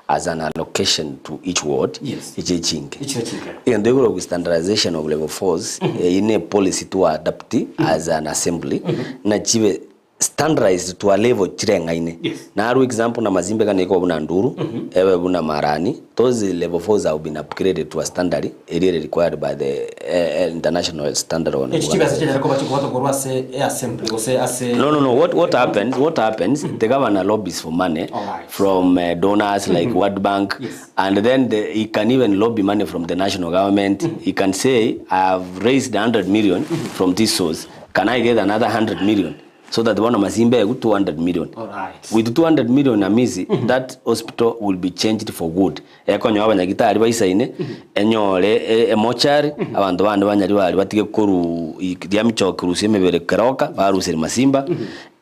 as an allocation to each ward, Yes. eche chinke. Echire chinke. Egento ekorokwa standardization of level fours, eyio ne policy twa adapt as an assembly, na chibe standardized to a level chireng'aine. Yes. Narwa example na mazimbe gane ikoba buna Nduru, ebe buna Marani, those level fours have been upgraded to a standard eria ere required by the international standard on Echi chibesa chinyare koba chikobwatwa korwa ase eassembly gose ase No, no, no. What what happens? What happens? The governor lobbies for money Alright. from donors like World Bank, Yes. and then the, he can even lobby money from the national government. He can say, "I have raised 100 million from this source. Can I get another 100 million?" So that bono masimba egu 200 million. Alright. With 200 million Amisi, that hospital will be changed for good. Ekonyoa abanyagitari baisaine, enyore emochari, abanto bande banyaribari batige koru riamichoki korusia emebere keroka, baruserie masimba,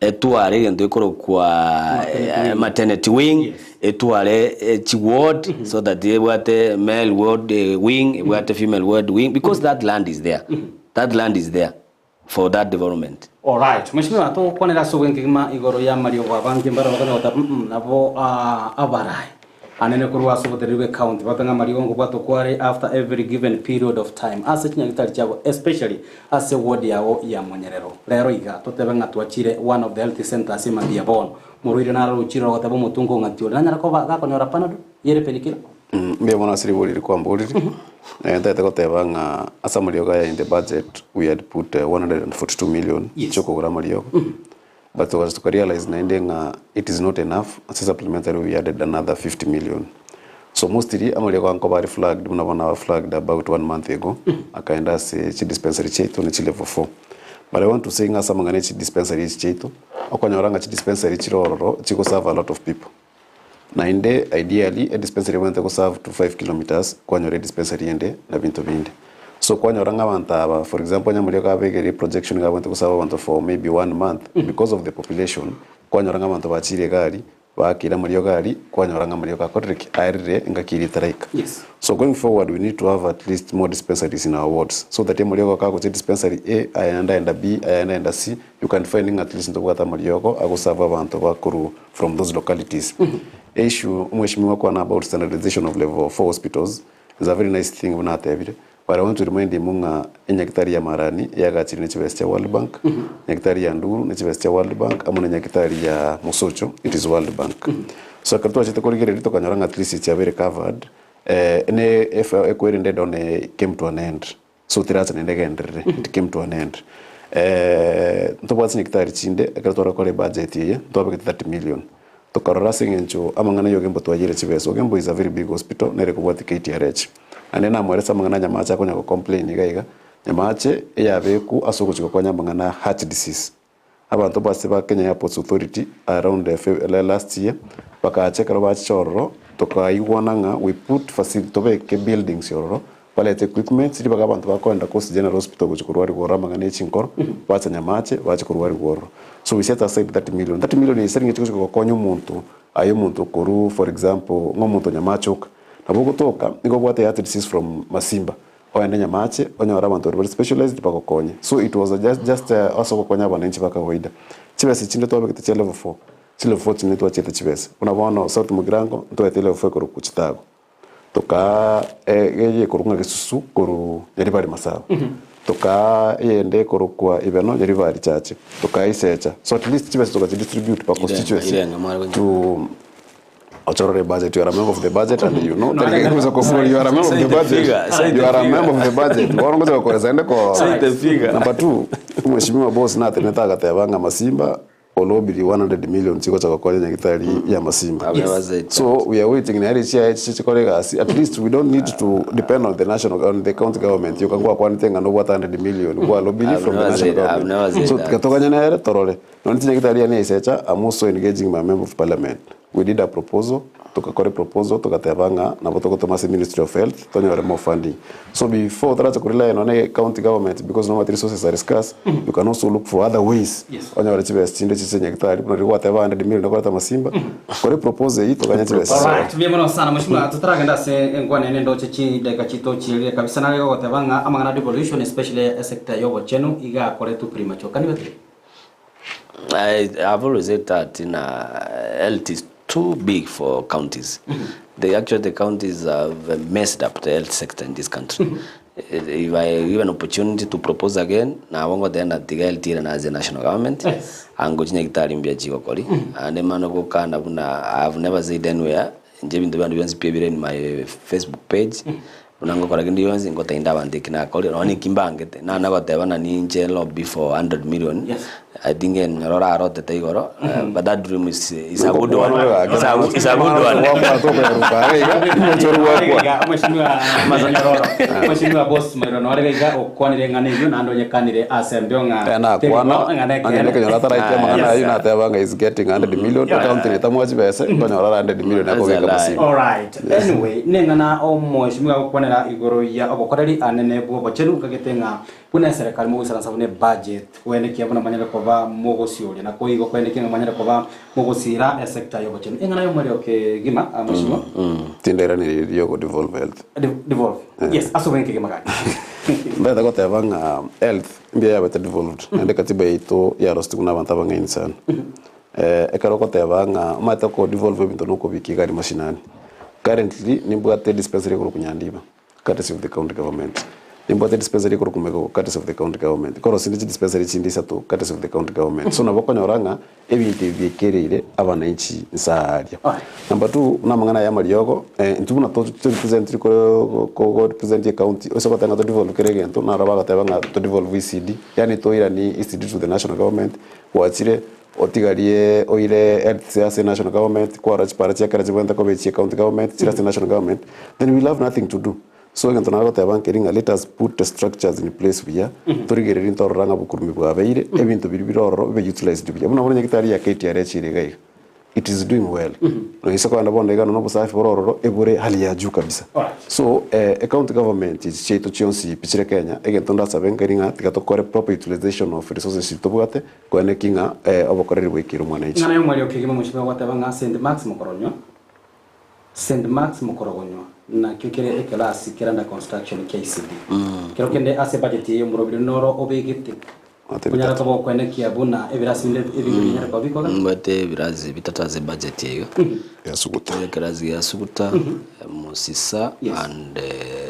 etware egento gekorokwa maternity wing, etware chiward so that ebwate male ward wing, ebwate female ward wing, because that land is there. That land is there for that development. Alright, Mheshimiwa togokwanera ase obwenkegima igoro y'amariogo abange mbare bakona goteba mm nabo abarai. Anene korwa ase oboteneneri bwe county babe ng'a amariogo nkobwatwa kware after every given period of time ase chinyagitari chiabo especially ase ward yao ya Monyerero. Rero iga totebe ng'a twachire one of the health centers emambia bono. Morwaire naro rochire rogoteba omotunga ong'ati ore nanyara koba gakonyora panado yere painkiller? Mbuya mono ase ribori eri kwamborire, ntagete goteba ng'a ase amariogo aya in the budget we had put 142 million Yes. chiokogora amariogo. But togacha toka realize naende ng'a it is not enough, ase supplementary we added another 50 million. So mostly amariogo aya nkoba are flagged buna bono aba flagged about one month ago, akaenda ase chi dispensary chiaito ne chi level four. But I want to say ng'a ase amang'ana ya chi dispensary echi chiaito, okonyora ng'a chi dispensary chire ororo chigo serve a lot of people. Naende ideally edispensary ebwenerete go serve to 5 kilometres kwanyora edispensary ende na binto binde. So kwanyora ng'a abanto aba for example onye amariogo abegere projection iga abwenerete go serve abanto for maybe one month because of the population kwanyora ng'a abanto bachire egari baakire amariogo aria kwanyora ng'a amariogo akorire ki? Aerire engaki eria etaraika. Yes. So going forward we need to have at least more dispensaries in our wards so that amariogo kagocha edispensary A ayande aenda B ayande aenda C you can find ng'a at least ntobwate amariogo ago serve abanto bakorwa from those localities. Issue omweshimiwa akwana about standardization of level 4 hospitals is a very nice thing buna atebire but I want to remind him ng'a enyagitari ya Marani yagachire ne chibesa chia World Bank, enyagitari ya Nduru ne chibesa chia World Bank amo ne enyagitari ya Mosocho it is World Bank. So ekero twachete korigereria tokanyora ng'a at least chiabeire covered ne if ekwerende done came to an end. So teracha naende egenderere, it came to an end. Ntobwate chinyagitari chinde ekero tware gokora ebudget eye, ntwabegete 30 million. Tokarora ase eng'encho amang'ana ya Ogembo twayire chibesa. Ogembo is a very big hospital, nere ekobwatia KTRH. Naende namoerese amang'ana a Nyamache akonya go complain iga iga, Nyamache eyabekwa ase ogochia gokonya amang'ana a heart disease. Abanto base ba Kenya Airports Authority around last year bakacha ekero bachicha ororo tokaigwana ng'a we put facility tobeke buildings ororo barete equipments ribaga abanto bakoenda Coast General Hospital gochia korwariwa ororo amang'ana ya chinkoro bacha Nyamache bache korwariwa ororo. So we set aside 30 million, 30 million eye siringi chigochia gokonya omonto aye omonto okorwa for example ng'a omonto o Nyamache oka. Nabo ogotoka nigo obwate heart disease from Masimba Ogende nyamache, onyore abanto baria bare specialized bagokonye. So it was a just just ase ogokonya abananchi ba kawaida. Chibesa chinde twabegete chia level four, chi level four chinde twachiete chibesa. Buna bono South Mugirango ntwaete level four ekorokwa Chitago. Tokaa eye ekorokwa ng'a Gesusu korwa Nyaribari Masaba. Tokaa eyende ekorokwa Ibeno Nyaribari Chache. Tokaa Isecha. So at least chibesa tokachi distribute per constituency Irenga mware konya. to Ochorore budget, you are a member of the budget and you know tari gosa kofura you are a member of the Say the budget. figure, say You the are a figure. member of the budget. Bono ngocha gokoresa ende ko Say the figure. Number 2, mheshimiwa boss natenete agateba ng'a Masimba olobiri 100 million chigocha gokonya nyagitari ya Masimba. I've never said that. So we are waiting nere chiaye chiche chikore egasi. At least we don't need to depend on the national on the county government. Yoka gwakwanete ng'a nobwate 100 million gwalobiri I've from the never national said- I've never government. said So that. tikatoganye nere torore. Nonye chinyagitari yane esecha, I'm also engaging my member of parliament. We did a proposal, togakora eproposal togateba ng'a nabo togotoma ase ministry of health tonyore more funding. So before torache ko rely nonye county government because nomanyete resources are scarce, you can also look for other ways Yes. onyore chibesa chinde chiche nyagitari buna riria gwateba 100 million okoreta amasimba, kora eproposal eyio toganye chibesa chisoe. Alright, mbuya mono sana mheshimiwa, totaragenda ase enkwana ene ndoche chidakika chito chirire kabisa nare gogoteba ng'a amang'ana a devolution especially esector ya obochenu iga akoretwe premature. Can you agree? I have always said that in health is too big for counties. They actually the counties have messed up the health sector in this country. If I give an opportunity to propose again, nabo ngoteba natiga health ere nase national government Yes. ango chinyagitari mbuya chigokori ande mano gokana buna I have never said anywhere inche ebinto biane bionsi pi ebire in my Facebook page Buna ngokora kende gionsi, ngoteinde abanto eki nakorire, nonya neki mbangete. Nana goteba ng'a ninche lobby for 100 million, Yes. I think enyora orarotete igoro, but that dream is, is a good one. Is a, is a good one. Iga, Mheshimiwa Nyororo, Mheshimiwa Boss Mairwa nore iga okwanire ng'ana eyio naende onyekanire ase embeo ng'a nakwana ng'ana onye ekeene. nekenyora ataraike amang'ana Ah, ayio yes. nateba ng'a is getting 100 million ecounty netamwa chibesa nkonyora 100 million That's a akobeka lie. masimba Alright. Anyway, neng'ana omweshimiwa agokwanera igoro ya obokoreri anene bw'obochenu nkagete ng'a buna eserekari mogoisaransa buna ebudget koenekia buna manyare koba mogosioria na koigo koenekia ng'a manyare koba mogosira esector y'obochenu. Eng'ana y'omorero kegima ah, mweshimiwa. Tindairaneria riogo devolve health. Devolve. Yes, ase obonge kegima gaki. Ndagete goteba ng'a health mbuya yabete devolved naende katiba yaito yarositigwe na abanto abang'aini sana. Ekero ogoteba ng'a omanyete ko devolve ebinto na okobika iga aria mashinani. Currently nimbwate dispensary ekorokwa Nyandiba courtesy of the county government, nimbwate dispensary ekorokwa Megogo courtesy of the county government, korosia inde chidispensary chinde isato courtesy of the county government. So nabo okonyora ng'a ebinto ebi biaikereire abananchi nsa aaria. Number two, buna amang'ana aya amariogo, intwe buna to represent ko ko represent ecounty, ase ogoteba ng'a to devolve kera egento, naro bagoteba ng'a to devolve ECD, yaani toiranie ECD to the national government, gwachire Otigarie oire health ase national government, kwarora chipara chia kera chibwenerete koba echia county government, chire ase national government, then we will have nothing to do. So egento nagoteba nkeri ng'a let us put the structures in place buya, torigererie ntorora ng'a obokurumi bwabeire, ebinto biria bire ororo bibe utilized buya. Buna bono nyagetari ya KTRH ere iga iga, it is doing well. Noise kogenda bono iga nonya obosafi bore ororo, ebore hali ya juu kabisa. So ecounty government echi chiaito chionsi pi chire Kenya, egento ndasabe nkeri ng'a tiga tokore proper utilization of resources echi tobwate, Kwane ki ng'a obokoreri bwaikeire omwanaichi? Ing'ana y'omweri o kegima omochie bagoteba ng'a Saint Mark's mokoronywa, Saint Mark's mokorogonywa, nakio kere ekelasi kere under construction kia ECD. Kero kende ase ebudget eye omorobiri noro obegete onyare koba okwenekia buna ebirasi binde ebinge binyare koba bikoga. Mbwate ebirasi bitato ase ebudget eye iga. Ya Suguta. Ekerasi gia Suguta, Musisa and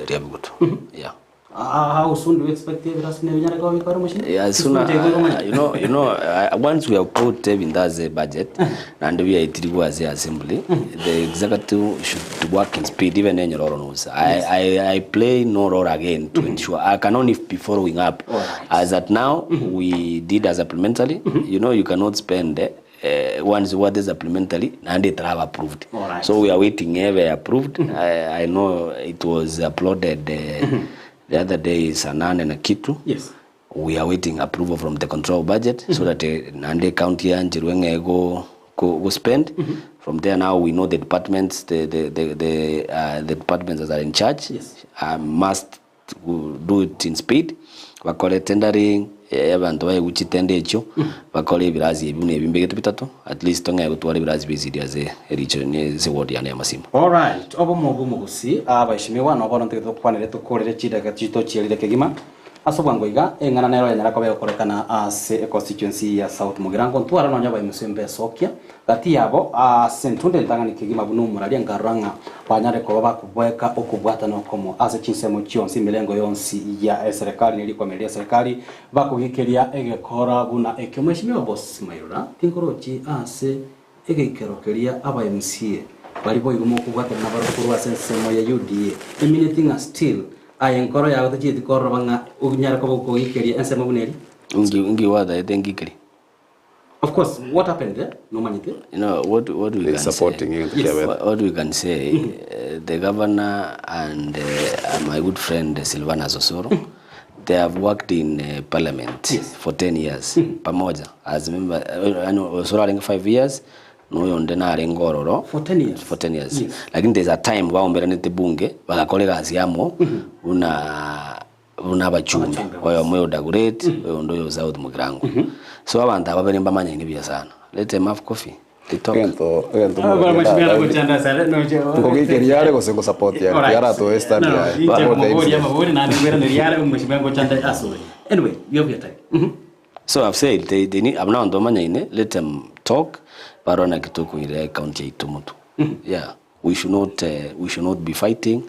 Riabigutu. Yeah. How soon do we expect ebirasi buna ebinyare koba bikore omochie? Yeah, as soon as, you know, you know, once we have put ebinto ase budget, naende biaitirigwe ase assembly, the executive should work in speed, even enyororo knows. I, I, I play no role again to ensure, I can only be following up. As at now, we did a supplementary, you know, you cannot spend eh, once what is supplementary, naende etaraba approved. Alright. So we are waiting ebe approved. I know it was uploaded the other day saa nane na kitu. Yes. We are waiting approval from the control budget so that naende county yancherwe ng'a ego go, go spend. From there now we know the departments, the departments that are in charge Yes. must do it in speed, bakore tendering, abanto baegwe chitender echio, bakore ebirasi ebi buna ebi mbegete bitato, at least tong'ee gotwara ebirasi bia ECD ase ericho ne ase eward yane ya Masimba. Alright, obomo bw'omogusii, abaishimiwa, nabo bono ntagete tokwanere tokorere chidakika chitochierire kegima. Ase obwango iga, eng'ana nero yanyara koba egokorekana ase econstituency ya South Mugirango, ntwara nonya abaimosio mbesokia Gati yabo ase entunda entang'ani kegima buna omoraria nkarora ng'a banyare koba bakobweka okobwatana okomo ase chinsemo chionsi emerengo yonsi ya eserekari ne rikwamera ria eserekari bakogikeria egekora buna ekio. Mweshimiwa Boss Mairura, tinkorochi ase egeikero keria aba MCA baria boigo mokobwatana nabarobwo korwa ase ensemo ya UDA emineti ng'a still aye enkoro yao tochieti kororoba ng'a onyare koba okogikeria ensemo buna eria? Inki inki gwataete nkikeri? Of course, what happened there, nomanyete. You know, what we They can say, supporting egento Yes. kiabete. what we can say, the governor and my good friend Silvanus Osoro, they have worked in parliament Yes. for 10 years pamoja as member, yani Osoro arenge 5 years, noyonde narenge ororo For 10 years. for 10 years. Yes. Lakini there's a time baomberanete bunge bagakora egasi amo buna Buna abachumbe, oyomo oyo Dagoretti, oyonde oyo South Mugirango. So abanto aba babere mbamanyaine buya sana. Let them have coffee, they talk. Egento egento Nkogeikeria are gose ngosupport are Alright. tiaratoe stand No, no, yaye. inche About the nkomoboria incident. amabori naende nkoiraneria are omweshimiwa ngochande asore. Anyway, you have your time. Mhm. So I've said they, they need, abwo nabanto bamanyaine, let them talk, barore naki tokoira ecounty yaito motwe. Yeah. We should not, we should not be fighting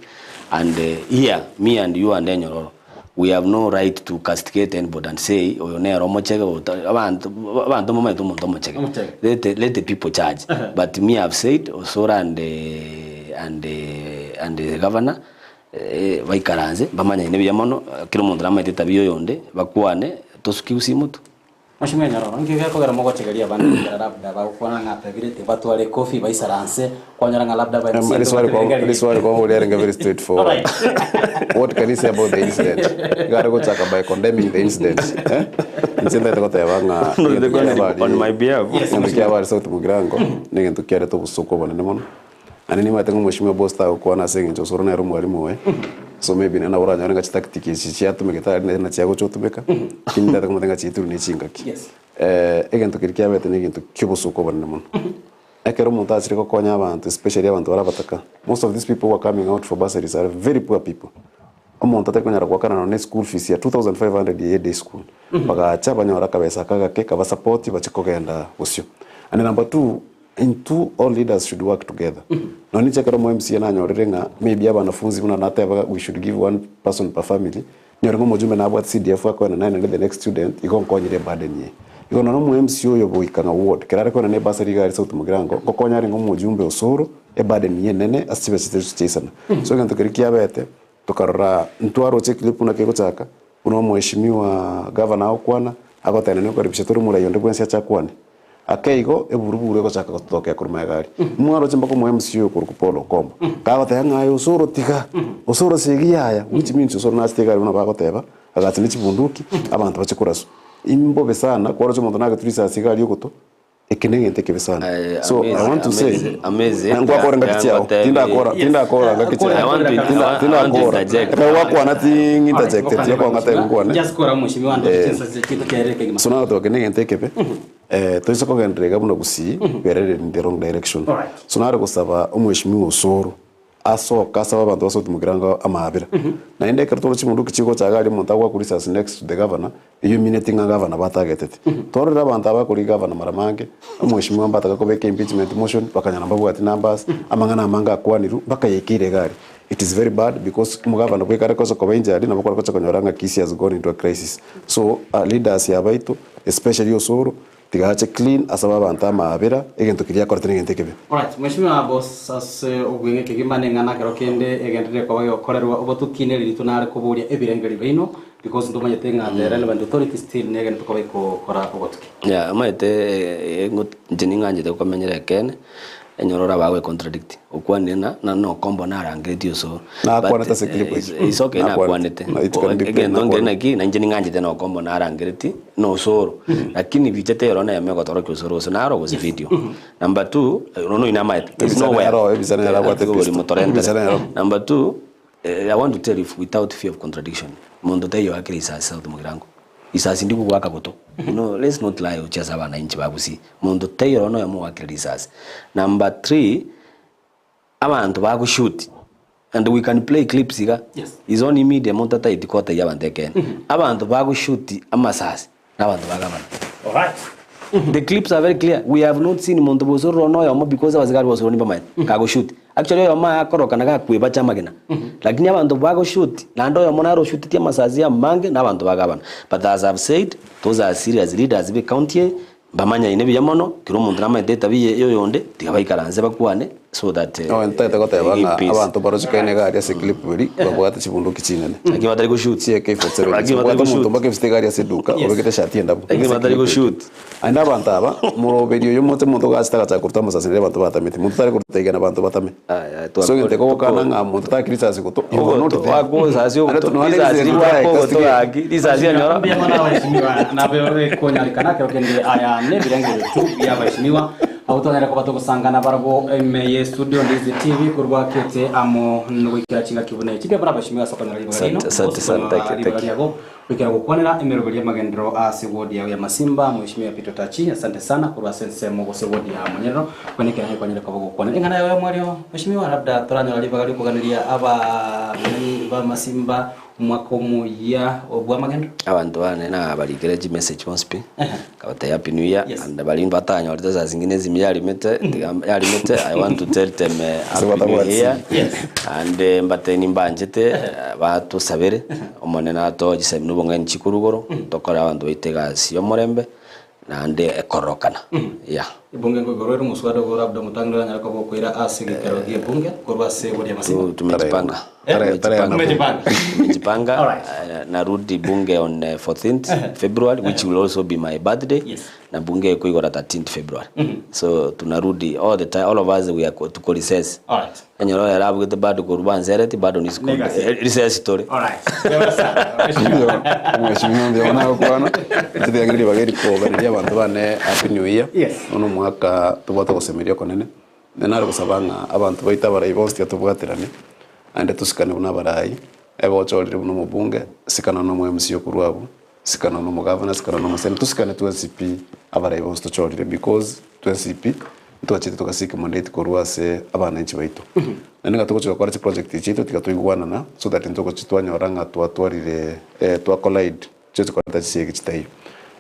and here me and you and Enyororo we have no right to castigate anybody and say oyo nere omochege oyo ta- abanto abanto mbamaete omonto omochege Omochege. let the, let the people judge but me have said Osoro and and and the governor eh, baikaranse bamanyaine buya mono kera omonto namaete etabia oyonde bakwane tosuke gusii motwe. Mheshimiwa Nyororo, inki gekogera mogochegeria abande goikera labda bagokwana ng'a atebire tibatware ekofi baisaranse kwanyora ng'a labda ba MCA Riswali kwa tobatebi riswali kwa ngori yarenge very straightforward. Alright. What can you say about the incident? Igare gochaka by condemning the incident. Eh? Inche ndete goteba ng'a No, egento the kiare on, bari on my behalf. Yes. egento kia bari South Mugirango na egento kiarete obosooku obonene mono. Naende nimanyete ng'a omweshimiwa Bostar agokwana ase eng'encho osoro nere omwalimu oye, so maybe nere nabo oranyore ng'a chitactic echi chiatumegete aria nere nachi agocha otumeka, lakini ntagete komotebia ng'a chiituri ne chingaki. Yes. Egento keria kiabete na egento kia obosooku obonene mono. Ekero omonto achire gokonya abanto especially abanto bare abataka, most of these people who are coming out for bursaries are very poor people. Omonto atari konyara goakana nonya ne school fees ya 2500 ye day school, bagacha banyora akabesa aka agake kabasapoti bache kogenda bosio. And number two. Intwe all leaders should work together. Nonye inche ekero omo MCA nanyorire ng'a maybe abanafunzi buna natebaga we should give one person per family, nyore ng'a omojumbe nabwate CDF akoena naye naende the next student, igo nkonyire eburden eye. Igo nonye omo MCA oyo goika ng'a ward, kero are koenana ebursary iga aria South Mugirango, ngokonya arenge omojumbe osoro, eburden eye enene ase chibesa chiria chichaisana. So egento keria kiabete, tokarora ntwaroche eclip buna kegochaka, buna omheshimiwa governor agokwana, agoteba nonye okaribisha tore omorai onde bwensi ache akwane. Ake igo eburuburu egochaka gototokea korwa magega aria. Mwaroche mpaka omo MC oyo okorokwa Paul Okomba, kagoteba ng'a aye Osoro tiga, Osoro segi yaya, which means Osoro nachete iga aria buna bagoteba, agacha ne chibunduki, abanto bache koraswa. Imbobe sana, kwaroche omonto nagetwe risasi iga aria ogoto, eke negento ekebe sana. So I want to say, ngwakora ngaki chiao, tindakora, tindakora ngaki chiao, tinda tindakora, ekero gwakwana ting'i interjecteti, okong'a taibo nkwane. So nagoteba eke negento ekebe. Toise kogenderera iga buna gusii, we are headed in the wrong direction. So nare gosaba omweshimiwa Osoro, asoke asabe abanto ba South Mugirango amaabera. Naende ekero tore chibunduki chigocha iga aria omonto agoakwa risasi next to the governor, eyio emineti ng'a governor batageteti. Twarorire abanto aba bakorigia governor mara mange, omweshimiwa mbataka kobeka impeachment motion, bakanyora mbabwati numbers, amang'ana amange akwanirwe, mpaka yaikeire iga aria. It is very bad because omogavana bweka are gocha koba injured nabo kware gocha konyora ng'a Kisii has gone into a crisis. So leaders abaito especially Osoro tiga ache clean asabe abanto amaabera egento keria akorete negento ekebe. Alright, Mheshimiwa Boss ase obweng'e kegima neng'ana kero kende egenderere koba gegokorerwa obotuki neri ritwe nare koboria ebirengeri biaino because ntomanyete ng'a the relevant authority still negenderete koba egokora obotuki. Yeah, omanyete inche ning'anchete komenyera ekeene, Enyora ore abagoe contradict, okwanire na na nokombo narangeretie osoro. Nakwanete ase clip eye. It's okay Nakwanete. nakwanete. Na it can be played, Egento nkere nakwanete. naki na inche ning'anchete nokombo narangeretie na osoro. Lakini bicha tero neyemo egotorokia osoro gose naro gose video. Number two, nono oyio namaete. There's Ebisa nowhere. nero, ebisa nero abwate Atiga oborimo pistol. torentere. Ebisa nero. Number two, I want to tell you without fear of contradiction, monto taiyo oakire risasi South Mugirango. Risasi ndikogoaka goto. No, let's not lie gochia ase abananchi ba Gusii. Monto taiyo ororo noyomo ogoakire risasi. Number three, abanto bagoshoot and we can play clips iga, Yes. is only media monto ataeti kotebia abanto ekeene. Abanto bagoshoot amasasi na abanto ba gavana. Alright. The clips are very clear. We have not seen monto bwa osoro ororo noyomo because abasigari ba osoro nimbamaete kagoshoot. Actually oyomo akorokana gakwebacha amagena. Lakini abanto bagoshoot naende oyomo nare oshutetie amasasi amange na abanto ba gavana. But as I've said, those are serious leaders be county eye, mbamanyaine buya mono, kera omonto namaete etabia ya oyonde, tiga baikaranse bakwane so that Nonya ntagete goteba give ng'a peace. abanto barochekaine iga aria ase clip eria, babwate chibunduki chinene. Lakini batari goshoot. Chi AK47. Lakini batari Obwate omonto goshoot. mpaka efisite iga aria ase eduka, Yes. obegete eshati endabu. Lakini Ase batari clip eria. goshoot. Naende abanto aba, moroberi oyo moche monto gachete agachaka koruta amasasi naria abanto batamete. Monto tari koruta igana abanto batame. Aya, So egento kogokana ng'a monto takiri risasi goto, you were not Ogoto, there. wakwo risasi Naende ogoto, nonya risasi risasi riwakwo ritareka ogoto stige. gaki, risasi enyoro. Mbuya mono abaheshimiwa nabo ekonyarekana kero kende aya nebirengererio tu bia abaheshimiwa abwo twanyare koba togosangana barabwo ime ye studio Ndizi TV korwa kete amo nogoikera chingaki buna echi. Mbuya mono abaheshimiwa ase okonyora ribaga riaino Asante, asante sana, thank you, ribaga thank you. riago Goikera gokwanera emeroberi y'amagenderero ase ward yao ya Masimba, Mheshimiwa Peter Otachi, asante sana korwa ase ensemo gose ward ya Monyerero, kwene ekero naye koba gokwanera eng'ana yao y'omwerio. Mheshimiwa, labda toranyora ribaga riokoganeria abamenyi ba Masimba omwaka omoyia bw'amagenderero? Abanto bane nabarikere chimessage bonsi pi, nkabatebia happy new year, Yes. and baria batanyorete saa zingine esimi yarimete, tiga yarimete, I want to tell them happy new year, Yes. and mbatebie nimbanchete, batosabere, Omonene atoe chisemi na obong'aini chikuru igoro, tokore abanto baito egasi y'omorembe, naende ekororokana, yeah. Ebunge nkoigoro ere omoswada ogo labda omotang'ani oranyare koba okoira ase egeikaro gi'ebunge korwa ase ward ya Masimba. Tumejipanga. Tarehe Tumejipanga. Tumejipanga. Alright. Narudi bunge on 14th February which will also be my birthday. Yes. Na bunge ekoigora 13th February. So tunarudi all the time all of us we are tuko recess. Alright. Enyora oyo arabugete bado korwa bansereti bado ni school. Negasi. Recess tore. Alright. Mbuya sana. Mheshimiwa. Mheshimiwa mbuya mono agokwana, inche tiga ribaga eri koganeria abanto bane happy new year. Yes. Bono omwaka tobwate ogosemeria okonene, naende nare gosaba ng'a abanto baito abarai bonsi tiga tobwaterane, naende tosikane buna abarai, ebe ochorire buna omobunge, sikana na omo MCA okorwa abwo, sikana na omogavana, sikana na omoseneta, tosikane twensi pi abarai bonsi tochorire because twensi pi ntwachete togasika mandate korwa ase abananchi baito. Naende ng'a togochi gokora chiproject chiaito tiga toigwanana so that ntogochi twanyora ng'a twatwarire twa collide chigochi koreta chisegi chitaiyo.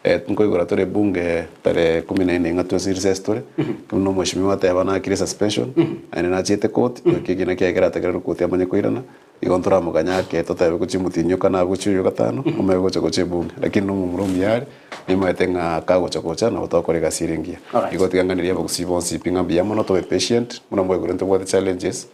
Nkoigora tore ebunge tarehe kumi na ine ng'a twensi recess tore, buna omweshimiwa ateba nakire suspension, naende nachiete court, naki ekina kiaye kerategererwe court amanye koirana, igo ntoramoganye ake totebe gochia omotienyi o kane gochia oyo o gatano, omanye gocha gochia ebunge. Lakini nomomura omuya are, nimaete ng'a kagocha gocha nabo togokora egasi ere engiya. Igo tiga ng'anerie abagusii bonsi pi ng'a mbuya mono tobe patient, buna mwaigure ntobwate challenges,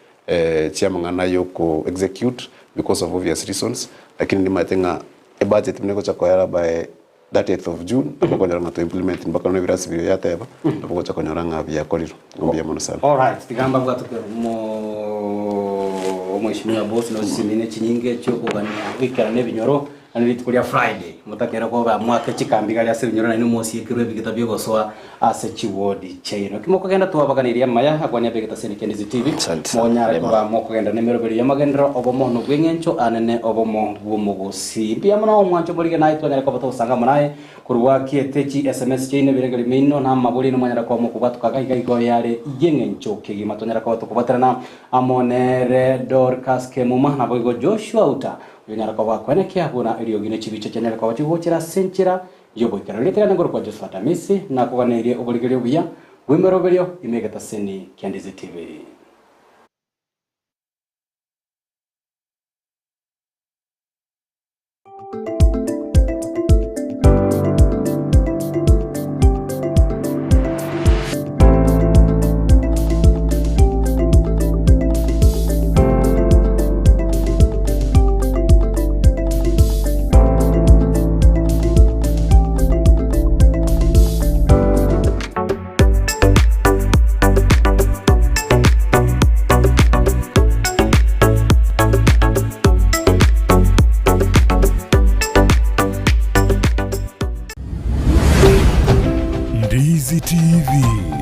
chiamang'ana ya oko execute because of obvious reasons, lakini nimaete ng'a ebudget buna egocha koera by 30th of June nabo okonyora ng'a to implement mpaka nonya ebirasi biria yateba nabo ogocha konyora ng'a biakorirwe. Mbuya mono sana. Alright, tiga mbabwate okero mo omweshimiwa boss nochisimine chinyinge chiokogania goikerana ebinyoro naende rituko ria Friday motakere koba mwake chikambi gari ase ebinyoro naende mosiekerwe ebigita biogosoa ase chiwodi chiaino. Ki mokogenda twabaganeirie amaya akwania abegete ase Ndizi TV Asante sana. monyare Rema. koba mokogenda nemeroberi y'amagenderero obomo nobweng'encho anene obomo bw'omogosi. Mbuya mono omwancho morige naye twanyare koba togosanga amo naye korwa kiete chi sms chiaino ebirengerio biaino na amabori aino mwanyare koba mokobwatoka iga iga igo yare y'eng'encho kegima twanyare koba tokobwaterana amo nere Dorcas Kemuma naboigo Joshua Uta oyonyare koba akwenekia buna eriogi ne chibicha chianyare koba chigochera ase enchera y'oboikeranu. Rieta riane nkorokwa Joshua Damisi, nakoganeirie oborigereria obuya bw'emeroberio ime egetaseni kia Ndizi TV. Ndizi TV.